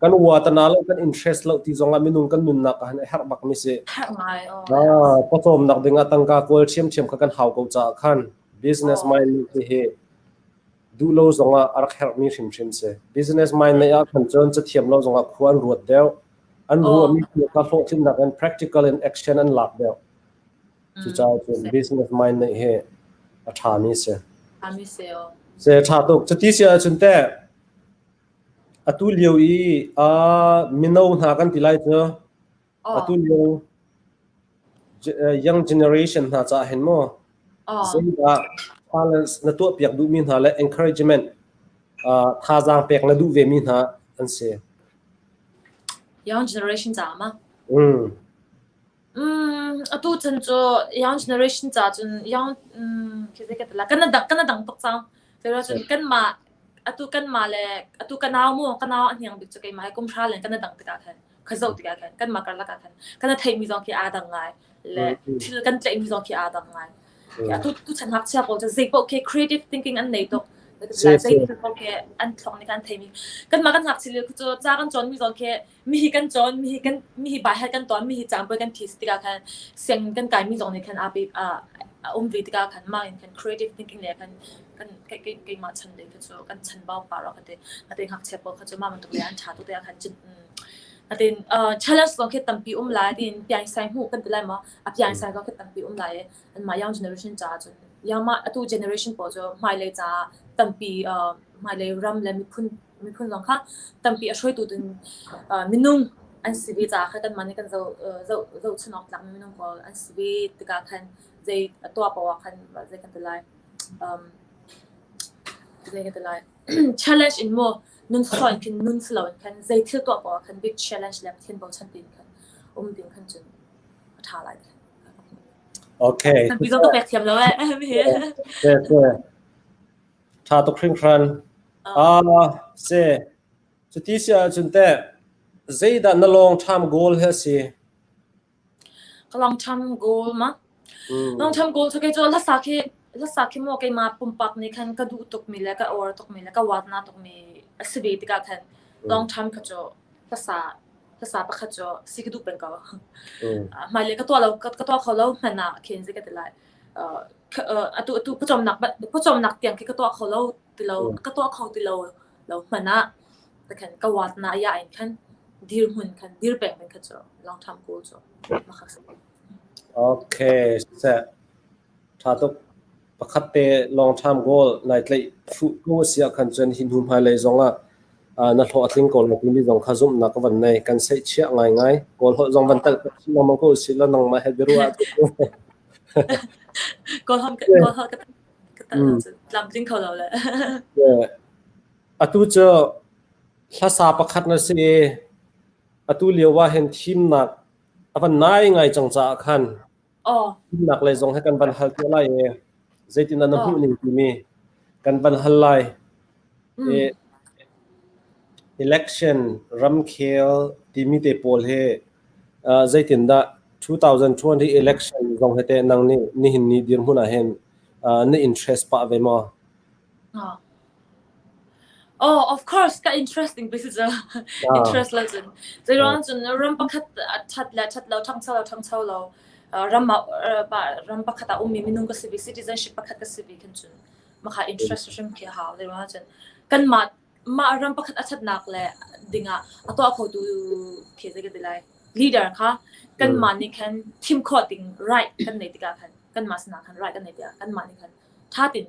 kan uatana lo, kan interest lo ti zongah minung kan nunnak ah hin a herh bakmi si. Herh ngai, aw. Ah, pawcawmnak dingah tangka kawl ṭhiamṭhiam kha kan hau ko caah khan business Aw. mind hi hi duh lo zongah a rak herhmi hrimhrim si. Business mind neih ah khan cun cathiam lo zongah khua an ruat deuh. An Aw. ruahmi thil kha hlawhtlinnak in practical in action an lak deuh. Cucaah cun business mind neih hi a ṭhami si. Ṭhami si aw. Se ṭha tuk. Cuti si ahcun teh atu lio i mino hna kan ti lai cu atu lio young generation hna caah hin maw zeidah challenge na tuahpiak duhmi hna le encouragement thazaang pek na duh vemi hna an si? Young generation caah ma? Atu chan cu young generation ca cun young khi zei ka ti lai kan dang kan dang tuk cang. Cun kanmah atu kanmah le atu ka nau mu ka nau a hniang bik cu keimah hi kum hra len kan dang tikah khan ka zoh tikah khan kanmah karlak ah khan kan theihmi zong khi aa dang ngai le thil kan tlaihmi zong khi aa dang ngai. Atu tu chan ngakchia pawl cu zei paoh khi creative thinking an nei tuk. Zei thil paoh khi an thlong nih kan theimi. Kanmah kan ngakchia lio cu ca kan cawnmi zong khi mi hi kan cawn mi hi kan mi hi baihat kan tuan mi hi caanpuai kan thi tikah khan sianginn kan kaimi zong nih khan a a um ve tikah khan mah in khan creative thinking le khan kan keimah chan le kha cu kan chan bau pa ro kha te ate ngakchia pawl kha cu mah bantuk le an tha tu te khan chin atin challenge zong khi tampi um lai tin piang sai hmu kan ti lai ma a piang sai zong khi tampi um lai an mah young generation ca cun young ma atu generation pawl cu hmailei ca tampi hmailei ram le miphun miphun zong kha tampi a hruaitu ding minung an si ve caah khan kanmah nih kan zoh zoh zohchun awk tlakmi minung pawl an si ve tikah khan zei a tuah paoh ah khan zei kan ti lai um, zei kan ti lai challenge in maw nun sawh in khin nun si lo in khan zei thil tuah paoh ah khan big challenge le Pathian bochan tein khan um ding khan cun a ṭha lai. Okay. Tampi zong ka pek thiam lo eh. Ṭha tuk hringhran. Ah, si. Cuti si ahcun teh zeidah na long term goal hi a si? Ka long term goal ma? Long term goal cu kei cu hlasa khi hlasa khi maw keimah pumpak nih khan ka duh tukmi le ka uar tukmi le ka uat na tukmi a si ve tikah khan long term kha cu hlasa hlasa pakhat cu si ka duh peng ko. Hmailei ka tuah lo ka tuah kho lo hmanh ah khin zei ka ti lai. Atu atu pawcawmnak pawcawmnak tiang khi ka tuah kho lo ti lo ka tuah kho ti lo lo hmanh ah takhan ka wat na ya in khan dirhmun khan dir peng ding kha cu long term goal cu makhak si. Okay, seh. Tha tuk. Pakhat te long term goal nai tlaih fuh ko a si ahkhan cun hi hnu hmailei zong ah na hlawh a tling ko lai timi zong kha zumhnak ka van nei. Kan seihchiah ngaingai. Kawl holh zong van telh lengmang ko usih law nangmah he biaruah ahcun. Kawl holh kawl holh ka ka telh ahcun tlamtling kho lo le. Atu cu hlasa pakhat na si i atu lio ah hin thimnak a van nai ngai cang caah khan Thimnak lei zong hi kan van hal te lai i zeitindah na hmuh ning timi kan van hal lai. I election ramkhel timi te pawl hi zeitindah 2020 election zong hi teh nang nih nihin ni dirhmun ah hin na interest pah ve maw? Oh, of course, ka interesting bik cu. Interest lo cun. Zeiruang cun ram pakhat ṭhat le ṭhat lo, ṭhangcho lo, ṭhangcho lo, ram ah ram pakhat ah ummi minung ka si ve, citizenship pakhat ka si ve khin cun makha interest hrim khi a hau. Zeiruang cun kanmah mah ram pakhat a ṭhatnak le dingah a tuah khotu khi zei ka ti lai leader kha kanmah nih khan thim khawh ding right kan nei tikah khan kanmah sinah khan right kan nei tikah kanmah nih khan ṭha tein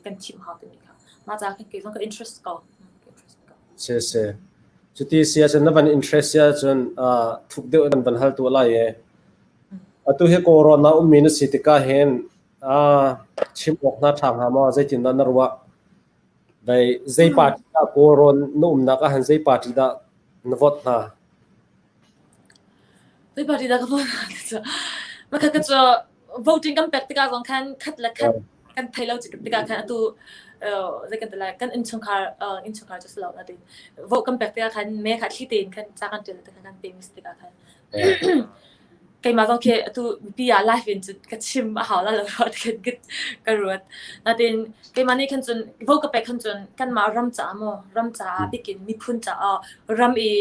kan thim hau timi kha mah ca khan kei zong ka interest ko. Si si. Cuti si ahcun na van interest si ahcun thuk deuh nan van hal tuah lai i atu hi Kawlrawn ah ummi na si tikah hin chim awk hna ṭha hnga maw zeitindah na ruah? Dai zei party dah Kawlrawn na umnak ah han zei party dah na vote hna? Zei party dah ka vote hna? Makha ka cu voting kan pek tikah zong khan khat le khat kan thei lo tikah khan atu zei kan ti lai kan innchungkhar innchungkhar cu si lo natin vote kan pek tikah khan me kha thli tein khan ca kan ṭial tikah kan pe mis tikah khan. Keimah zong khi atu mipi ah live in cun ka chim a hau la lo ruat khin ka ruat. Natin keimah nih khan cun vote ka pek khan cun kanmah ram caah maw ram caah bikin miphun caah ram i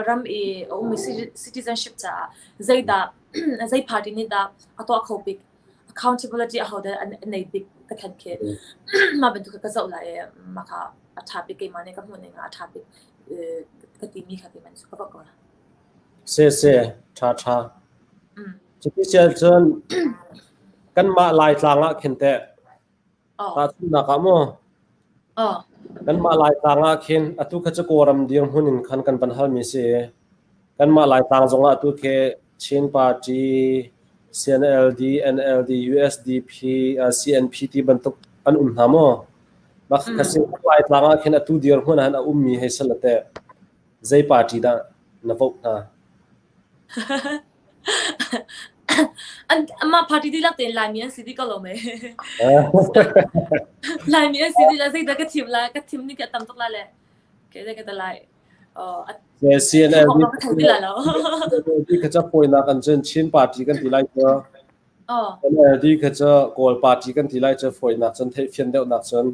ram i a ummi citizenship caah zeidah zei party nih dah a tuah kho bik accountability aho dah an nei bik ka khan khi mah bantuk ka zoh lai i mah kha a ṭha bik keimah nih ka hmuh ning ah a ṭha bik ka timi kha keimah nih ka vote ko la. Sese, ṭha ṭha. Cuti si ahcun kanmah Laitlang ah khin teh tahchunhnak ah maw kanmah Laitlang ah khin atu kha cu Kawlram dirhmun in khan kan van halmi si. Kanmah Laitlang zongah atu khi Chin Party, CNLD, NLD, USDP, CNP ti bantuk an um hna maw? Mah kha si Laitlang ah khin atu dirhmun ah hin a ummi hei si la teh. Zei party dah na vote hna? An mah party dihlak tein Laimi an si dih ko lo mei? Laimi an si dih la zeidah ka thim la ka thim ni ka tam tuk la le ke ka ta lai. CNLD kha ca fawinak an cun Chin party kan ti lai cu. NLD kha cu Kawl party kan ti lai cu fawinak cun theihfian deuhnak cun.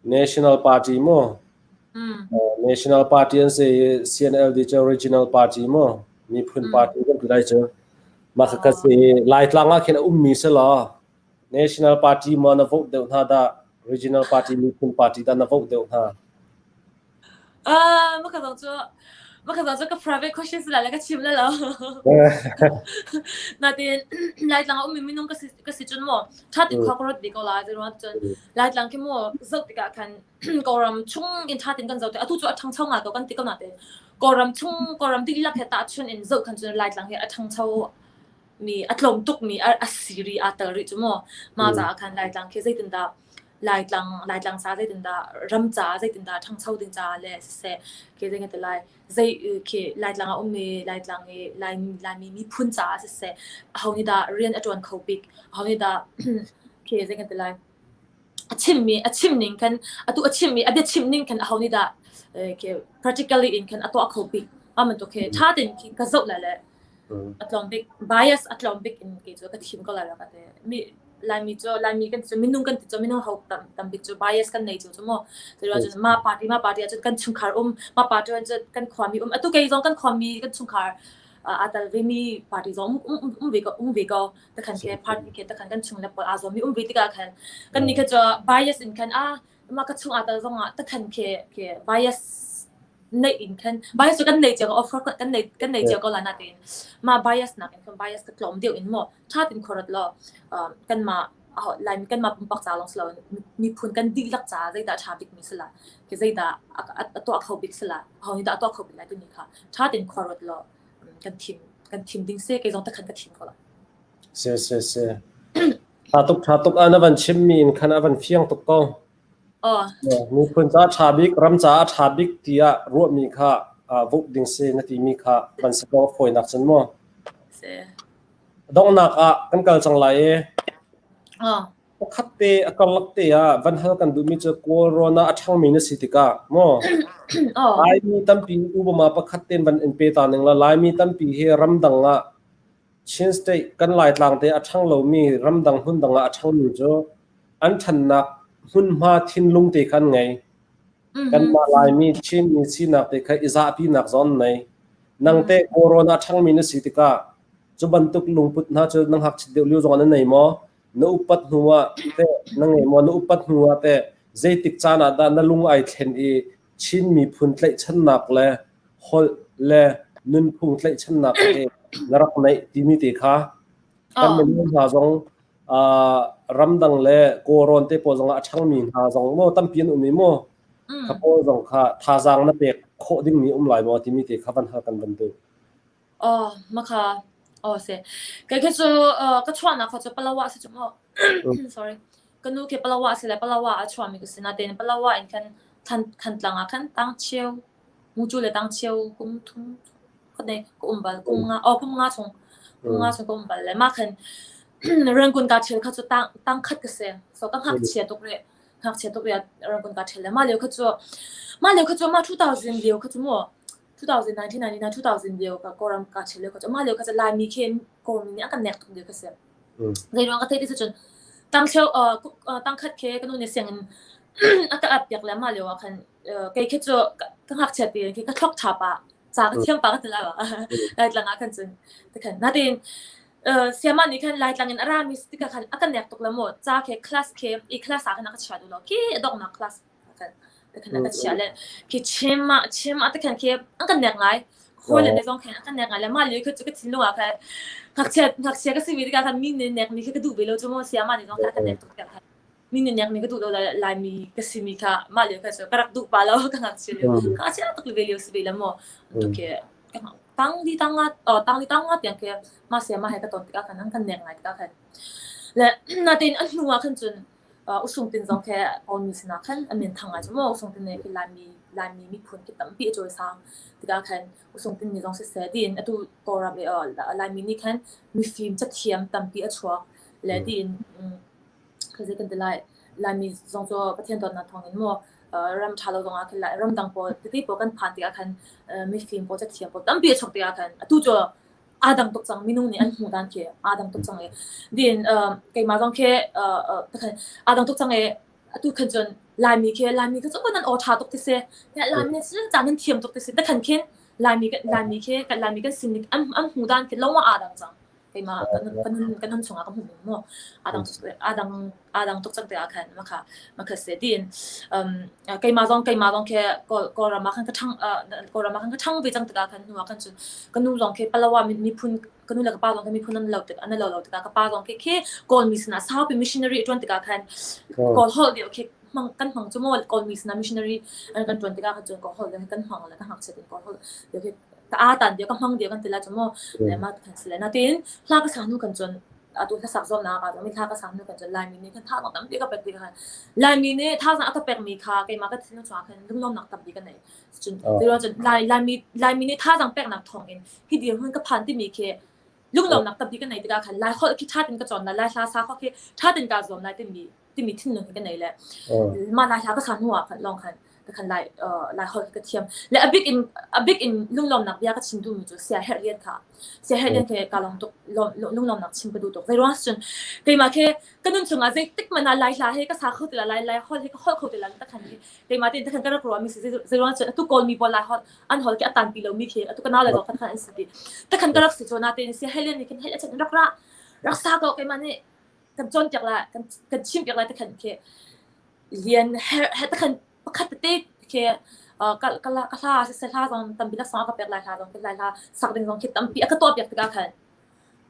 National Party mu. National Party an si i CNLD cu Regional Party mu. Miphun party kan ti lai cu. Mah kha si Laitlang ah khin a ummi si law National Party maw na vote deuh hna dah Regional Party Miphun Party dah na vote deuh hna? Ah, maka zong cu maka zong cu ka private question si la le ka chim la lo. Natin Laitlang a ummi minung ka si ka si cun maw ṭha tein khua ka ruat ve ko lai zeiruang cun Laitlang khi maw zoh tikah khan Kawlram chung in ṭha tein kan zoh tik atu cu a ṭhangcho ngai ko kan ti ko natin Kawlram chung Kawlram dihlak he tahchun in zoh khan cun Laitlang hi a ṭhangcho mi a tlawm tuk mi a, a si rih aa tel rih cu mu mah caah khan Laitlang khi zeitindah Laitlang Laitlang sa zeitindah ram caah zeitindah ṭhangcho ding caah le siseh khi zei ti lai zei khi Laitlang a ummi Laitlang i Lai Laimi miphun caah siseh aho nih dah rian a ṭuan kho bik aho nih dah khi zei kan ti lai a chimmi a chim ning khan atu a chimmi a bia chim ning khan aho nih dah khi practically in khan a tuah kho bik aman tu khi ṭha tein khi ka zoh lai le a tlawm bik bias a tlawm bik in kei cu ka thim ko lai ka ti mi Laimi cu Laimi kan cu minung kan ti cu minung ho tam tam bik cu bias kan nei cu cu mu cu cun ma party ma party ahcun kan chungkhar um ma party cun kan khuami um atu kei zong kan khuami kan chungkhar aa tel ve mi party zong um um ve ko um ve ko takhan ke party ke takhan kan chung le pawl aa zuam mi um ve tikah khan kan ni kha cu bias in khan a ma ka chung aa tel zong ah takhan ke ke bias neih in khan bias cu kan nei cio of course kan nei kan nei cio ko la natin ma bias nak in khan bias ka tlawm deuh in mo tha tin khorat lo kan ma Laimi kan mah pumpak ca lawng si lo miphun kan dihlak ca zeidah ṭha bik mi si la ke zeidah a tuah kho bik si la ho nih dah a tuah kho bik lai timi kha ṭha tein khua ruat law kan thim kan thim ding se kei zong takhan ka thim ko la se se se ṭha tuk ṭha tuk a na van chim mi in khan a van fiang tuk ko Miphun caah ṭha bik, ram caah ṭha bik tiah ruahmi kha vote ding si na timi kha van si ko a fawinak cun maw? Donghnak ah kan kal cang lai i pakhat te a karlak te ah van hal kan duhmi cu Kawlrawn ah a ṭhangmi na si tikah maw Laimi tampi Obama pakhat tein van in pe ta ning la Laimi tampi hi ramdang ah Chin State kan Laitlang te a ṭhang lomi ramdang hmundang ah a ṭhangmi cu an ṭhannak hmunhma thinlung te kha an ngei. Kanmah Laimi Chinmi sinak te kha i zahpinak zong an nei. Nang teh Kawlrawn ah ṭhangmi na si tikah cu bantuk lungput hna cu na ngakchit deuh lio zong ah na nei maw? Na upat hnu ah teh na ngei maw? Na upat hnu ah teh zeitik caan ah dah na lung ai thlen i Chin miphun tlaihchannak le holh le nunphung tlaihchannak he na rak neih timi te kha kan minung hna zong ramdang le Kawlrawn te pawl zongah a ṭhangmi hna zong maw tampi an um i maw kha pawl zong kha thazaang na pek khawh dingmi um lai maw timi te kha van hal kan van duh. Oh, makha oh se. Kai kha cu ka chuahnak kha cu Palawa si cu maw. Sorry. Ka nu khi Palawa si le Palawa a chuahmi ka si nain Palawa in khan Thantlang ah khan tangcheu mucu le tangcheu kum thum ka ka um bal kum nga oh kum nga chung kum nga chung ka um bal le mah khan Rangoon ka ṭhial kha cu tang tang khat ka si so ka ngakchia tuk rih ngakchia tuk rih Rangoon ka ṭhial le mah lio kha cu mah lio kha cu mah 2000 lio kha cu mu. 2019 2000 lio ka Kawlram ka chel lio kha cu mah lio kha cu Laimi khi Kawlmi nih a kan nek tuk lio kha si. Zei ruang ka theih ti cun tangcheu tangkhat khi ka nu nih sianginn a ka ap piak le mah lio ah khan kei khi cu ka ngakchia te khi ka thlok ṭha pah ca ka thiam pah ka ti lai Laitlang ah khan cun tikhan natin siama nih khan Laitlang in a rami tikah khan a ka nek tuk le mu ca khi class khi i class ah khan a ka chia duh lo khi a donghnak class khan tikhan a ka chia le khi chim ah chim ah tikhan khi an kan nek ngai hawi le ne zong khan an kan nek ngai le mah lio khi cu ka thinlung ah khan ngakchia ngakchia ka si ve tikah khan mi nih nek mi khi ka duh ve lo cu mu siama nih zong khan a ka nek tuk tikah khan mi nih nek mi ka duh lo Laimi ka si mi kha mah lio kha cu ka rak duh pa lo ka ngakchia lio ka ngakchia tuk ve lio si ve la mu to ke tang di tang nga tang di tang nga tiang ke ma siama he ka ton tikah khan an kan nek ngai tikah khan le natin a hnu ah khan cun Usung Tin zong khi Kawlmi sinah khan a min thang ngai cu mu. Usung Tin nih khi Laimi Laimi miphun khi tampi a cawisang tikah khan Usung Tin nih zong siseh tiin atu Kawlram i Laimi nih khan mifim cathiam tampi a chuak le tiin zei kan ti lai Laimi zong cu Pathian dawtnak thawngin mu ram ṭha lo zongah khan ramdang pawl tete pawl kan phan tikah khan mifim pawl cathiam pawl tampi a chuak tikah khan atu cu aa dang tuk cang minung nih an hmuh dan khi aa dang tuk cang i din keimah zong khi aa dang tuk cang i atu khan cun Laimi khi Laimi khi cu nan aw ṭha tuk ti si Laimi nih cun ca nan thiam tuk ti si takhan khin Laimi Laimi khi kan Laimi kan sin an an hmuh dan khi lawng aa dang cang keimah kan kan kan nun chungah ka hmuh ning mu aa dang aa dang aa dang tuk cang tikah khan makha makha se tiin keimah zong keimah zong khi Kawlram ah khan ka ṭhang Kawlram ah khan ka ṭhang ve cang tikah khan hnu ah khan cun ka nu zong khi Palawa miphun ka nu le ka pa zong khi miphun an lo tik an lo lo tikah ka pa zong khi khi Kawlmi sinah saupi missionary a ṭuan tikah khan Kawl holh deuh khi hmang kan hmang cu maw Kawlmi sinah missionary an kan ṭuan tikah khan cun Kawl holh deuh khi kan hmang le ka ngakchiat in Kawl holh deuh khi ka aa tan deuh ka hmang deuh kan ti lai cu maw le mah kan si le natin hla ka sa hnu kan cun atu hlasak zuamnak ah zong hla ka sak hnu kan cun Laimi nih khan thazaang tampi ka pek ti khan Laimi nih thazaang a ka pekmi kha keimah ka thinlung chungah khan lunglawmnak tampi ka nei. Cun cun Lai Laimi Laimi nih thazaang peknak thawngin hi dirhmun ka phan timi khi lunglawmnak tampi ka nei tikah khan Lai holh khi ṭha tein ka cawn lai, Lai hla sa kho khi ṭha tein kaa zuam lai timi timi thinlung hi ka nei le mah Lai hla ka sa hnu ah khan lawng khan ka khan Lai Lai holh ka thiam. Le a bik in a bik in lunglawmnak bia ka chim duhmi cu sia herh lian kha sia herh lian khi ka lawm tuk lunglawmnak chim ka duh tuk. Zei ruang cun keimah khi ka nun chungah zeitik hmanh ah Lai hla hi ka sa kho ti la Lai Lai holh hi ka holh kho ti la ta khan hi keimah tein ta khan ka rak ruahmi si zei ruang cun atu Kawlmi pawl Lai holh an holh khi a tanpi lomi khi atu ka nau le zong khan khan an si ti. Ta khan ka rak si cu natein sia herh lian nih khin hei a rak ra rak sa ko keimah nih kan cawnpiak lai kan kan chimpiak lai ta khan khi lian her he ta khan pakhat tete khi ka ka ka hla siseh hla zong tampi laksawng a ka pek lai hla zong lai hla sak ding zong khi tampi a ka tuahpiak tikah khan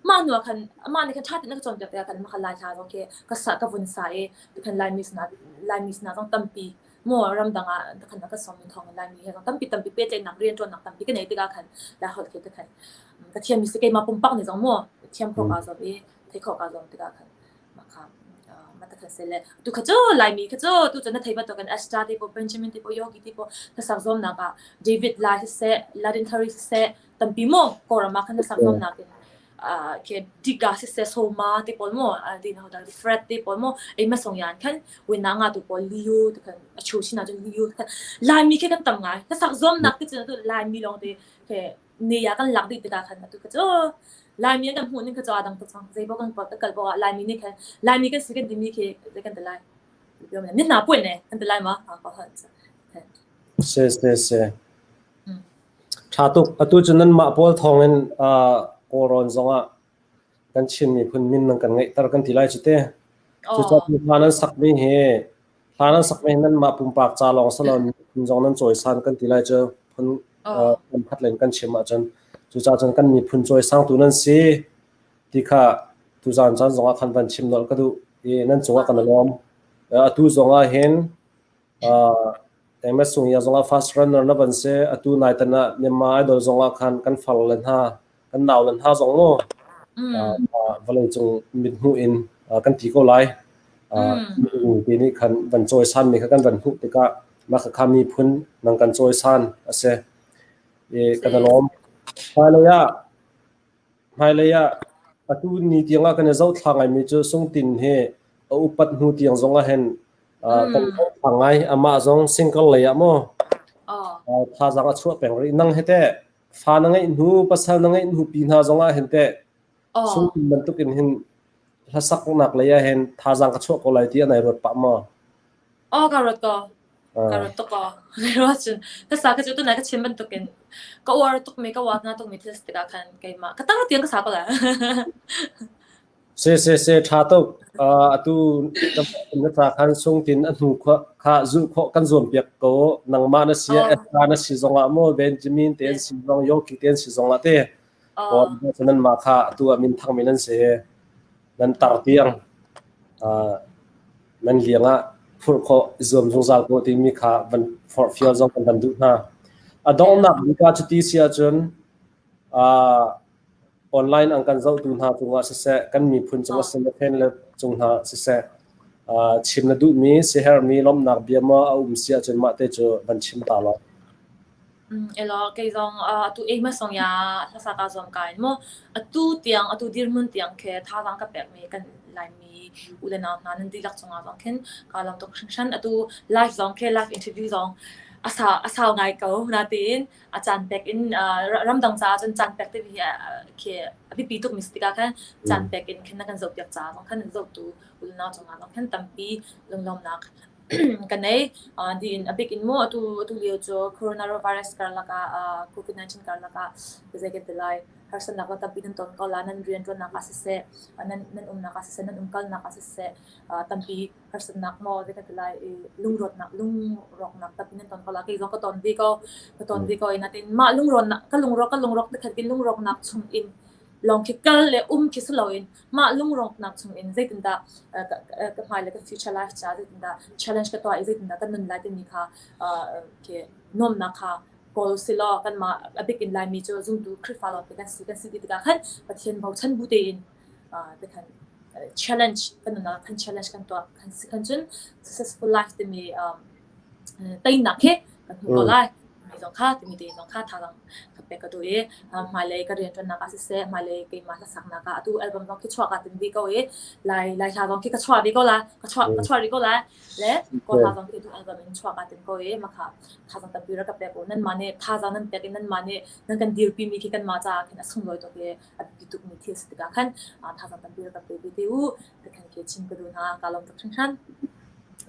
mah hnu ah khan amah nih khan ṭha tein a ka cawnpiak tikah khan mah kha lai hla zong khi ka sa ka vun sa i khan Laimi sinah Laimi sinah zong tampi maw ramdang ah khan a ka sawm mi thawng in Laimi he zong tampi tampi pehtlaihnak rianṭuannak tampi ka nei tikah khan Lai holh khi ka khan ka thiammi si keimah pumpak nih zong maw thiam khawh kaa zuam i theih khawh kaa zuam tikah khan mah kha mah ta khan se le tu kha cu Laimi kha cu tu cu na thei bantukin Esther te pawl Benjamin te pawl Yogi te pawl hlasak zuamnak ah David Lai siseh Ladin Thari siseh tampi mu Kawlram ah khan hlasak zuamnak in ke Diga siseh Soma te pawl mu din ho dal Fred te pawl mu ei ma song yan khan wina nga tu pawl Leo te khan a chu chin ah cun Leo khan Laimi khi kan tam ngai hlasak zuamnak te cu Laimi lawng te ke ni ah kan lak dih tikah khan atu ka cu Laimi an kan hmuh ning kha cu aa dang tuk cang. Zei paoh kan kan kal paoh ah Laimi nih khan Laimi kan si kan timi khi zei kan ti lai. Ni hna puan ne kan ti lai ma? Ha ka Se se se. Ṭha tuk. Atu cu nanmah pawl thawngin Kawlrawn zongah kan Chin miphun min nan kan ngeihter kan ti lai cu te. Cucaah hla nan sakmi hi hla nan sakmi hi nanmah pumpak ca lawng si lo miphun zong nan cawisan kan ti lai cu phun phun khat len kan chim ahcun cucaah cun kan miphun cawisangtu nan si ti kha tuzaan caan zongah khan van chim nolh ka duh i nan cungah kan i lawm. Atu zongah hin MS Sung ya zongah fast runner na van si atu nai tan ah Myanmar Idol zongah khan kan far le hna kan nau le hna zong mu vawlei cung mithmuh in kan ti ko lai ti nih khan van cawisan mi kha kan van hmuh tikah mah kha miphun nang kan cawisan a si i kan i lawm hmailei ah hmailei ah atu ni tiang ah kan i zohthla ngaimi cu Sungtin hi a upat hnu tiang zong ah hin kan zohthla ngai amah zong single lei ah maw Oh. Thazaang a chuah peng rih. Nang he teh fa na ngeih hnu, pasal na ngeih hnu pi hna zong ah hin teh sungtum bantuk in hin hlasaknak lei ah hin thazaang ka chuah ko lai ti an ai ruat pah maw? Aw ka ruat ko. Ka ruat tuk ko. Ruat cun ka sa ka cu tunai ka chim bantukin ka uar tukmi ka uar hna tukmi thil si tikah khan keimah ka tar tiang ka sa ko lai. Si si si ṭha tuk. Atu na ca khan sungtin a hnu kha zulh khawh kan zuam piak ko. Nangmah na si ah Ezra na si zongah maw Benjamin te an si zong Yoki te an si zongah te nanmah kha atu ah min thangmi nan si. Nan tar tiang nan liang ah phurh khawh i zuam zungzal ko timi kha van forhfial zong kan van duh hna. A donghnak bik ah cuti si ahcun online an kan zohtu hna cungah siseh, kan miphun cungah siseh, fan le cung hna siseh, chim na duhmi, siaherhmi, lawmhnak bia maw a um si ahcun mah te cu van chim ta law. Elaw kei zong atu Amos zong ya hlasa ka zuam ka in mu atu tiang atu dirhmun tiang khi thazaang ka pekmi kan Laimi u le nau hna nan dihlak cungah zong khin kaa lawm tuk hringhran. Atu live zong khi live interview zong a sau a sau ngai ko natein a caan pek in ramdang caah cun caan pek timi hi khi a biapi tukmi si tikah khan caan pek in khin na kan zohpiak caah zong khan zohtu u le nau cungah zong khin tampi lunglawmhnak ka nei. Diin a bik in mu atu atu lio cu coronavirus karlak ah COVID-19 karlak ah zei kan ti lai harsatnak la tampi nan ton ko la nan rianṭuannak ah siseh nan nan umnak ah siseh nan umkalnak ah siseh tampi harsatnak maw zei kan ti lai i lungrawtnak lungrawknak tampi nan ton ko la kei zong ka ton ve ko ka ton ve ko i natin mah lungrawnak ka lungrawk ka lungrawk tikhat kin lungrawknak chung in lawng khi kal le um khi si loin mah lungrawknak chung in zeitindah ka hmai le ka future life ca zeitindah challenge ka tuah i zeitindah ka nun lai timi kha khi nuamnak kha kawl silaw kanmah a bik in Laimi cu zumtu Khrihfa lawngte kan si kan si ti tikah khan Pathian bochan bu tein tikhan challenge kan nunnak khan challenge kan tuah kan si khan cun successful life timi teinak hi kan hmu ko lai. Mi zong kha timi te zong kha thazaang ka pek ka duh i hmailei ka rianṭuannak ah siseh hmailei keimah hlasaknak ah atu album zong khi chuah kaa tim ve ko i lai lai hla zong khi ka chuah ve ko la ka chuah ka chuah rih ko lai le kawl hla zong khi tu album in chuah kaa tim ko i makha thazaang tampi rak ka pek u nanmah nih thazaang nan pek i nanmah nih nan kan dirpi mi khi kanmah caah khin a sunglawi tuk i a biapi tuk mi thil si tikah khan thazaang tampi rak ka pe ve te u tikhan khi chim ka duh hna kaa lawm tuk hringhran.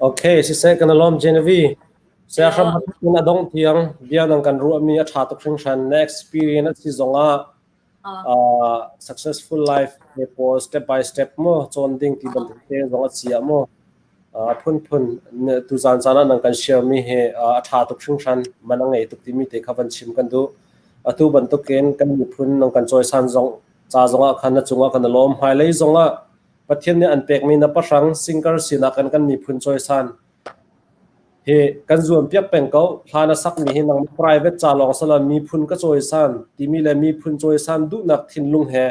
Okay, siseh kan lawm Genevieve. Siahram in a dongh tiang bia nang kan ruahmi a ṭha tuk hringhran. Na experience a si zongah uh, successful life te pawl step by step mu cawn ding ti bantuk te zong a si ah mu uh, phunphun tuzan caan ah nang kan share mi hi uh, a ṭha tuk hringhran man a ngei tuk timi te kha van chim kan duh. Atu bantukin kan miphun nang kan cawisan zong ca zongah khan na cungah kan lawm hmailei zongah Pathian nih an pekmi na pahrang singer sinak in kan miphun cawisan Hi kan zuampiak peng ko. Hla na sakmi hi nangmah private ca lawng si lo miphun ka cawisan timi le miphun cawisan duhnak thinlung he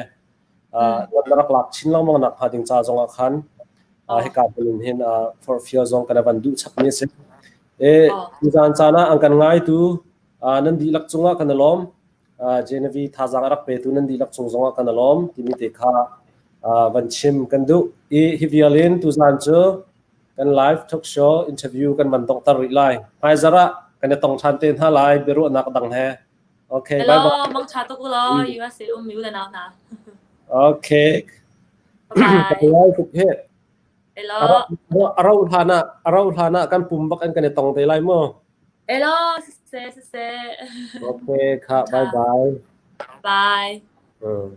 na rak lak chin lengmang nak hnga ding ca zongah khan hika hmun in hin forhfial zong kan van duh chapmi a si. E, tuzaan caan ah an kan ngaitu nan dihlak cungah kan i lawm. Genevieve thazaang a rak petu nan dihlak cung zongah kan i lawm timi te kha van chim kan duh. I hi vial in tuzaan cu kan live talk show interview kan van donghter rih lai. Hmaizarh ah kan i tong ṭhan te hna lai biaruahnak dang he. Okay, Hello, bye bye. Mang tha tuk law USA um mi u le nau hna. Okay. Bye. Bye. tuk he. Hello. A rau hlan ah a rau hlan ah kan pum bak an kan i tong te lai mu. Hello, siseh, siseh. Okay, kha bye bye. Bye. Mm.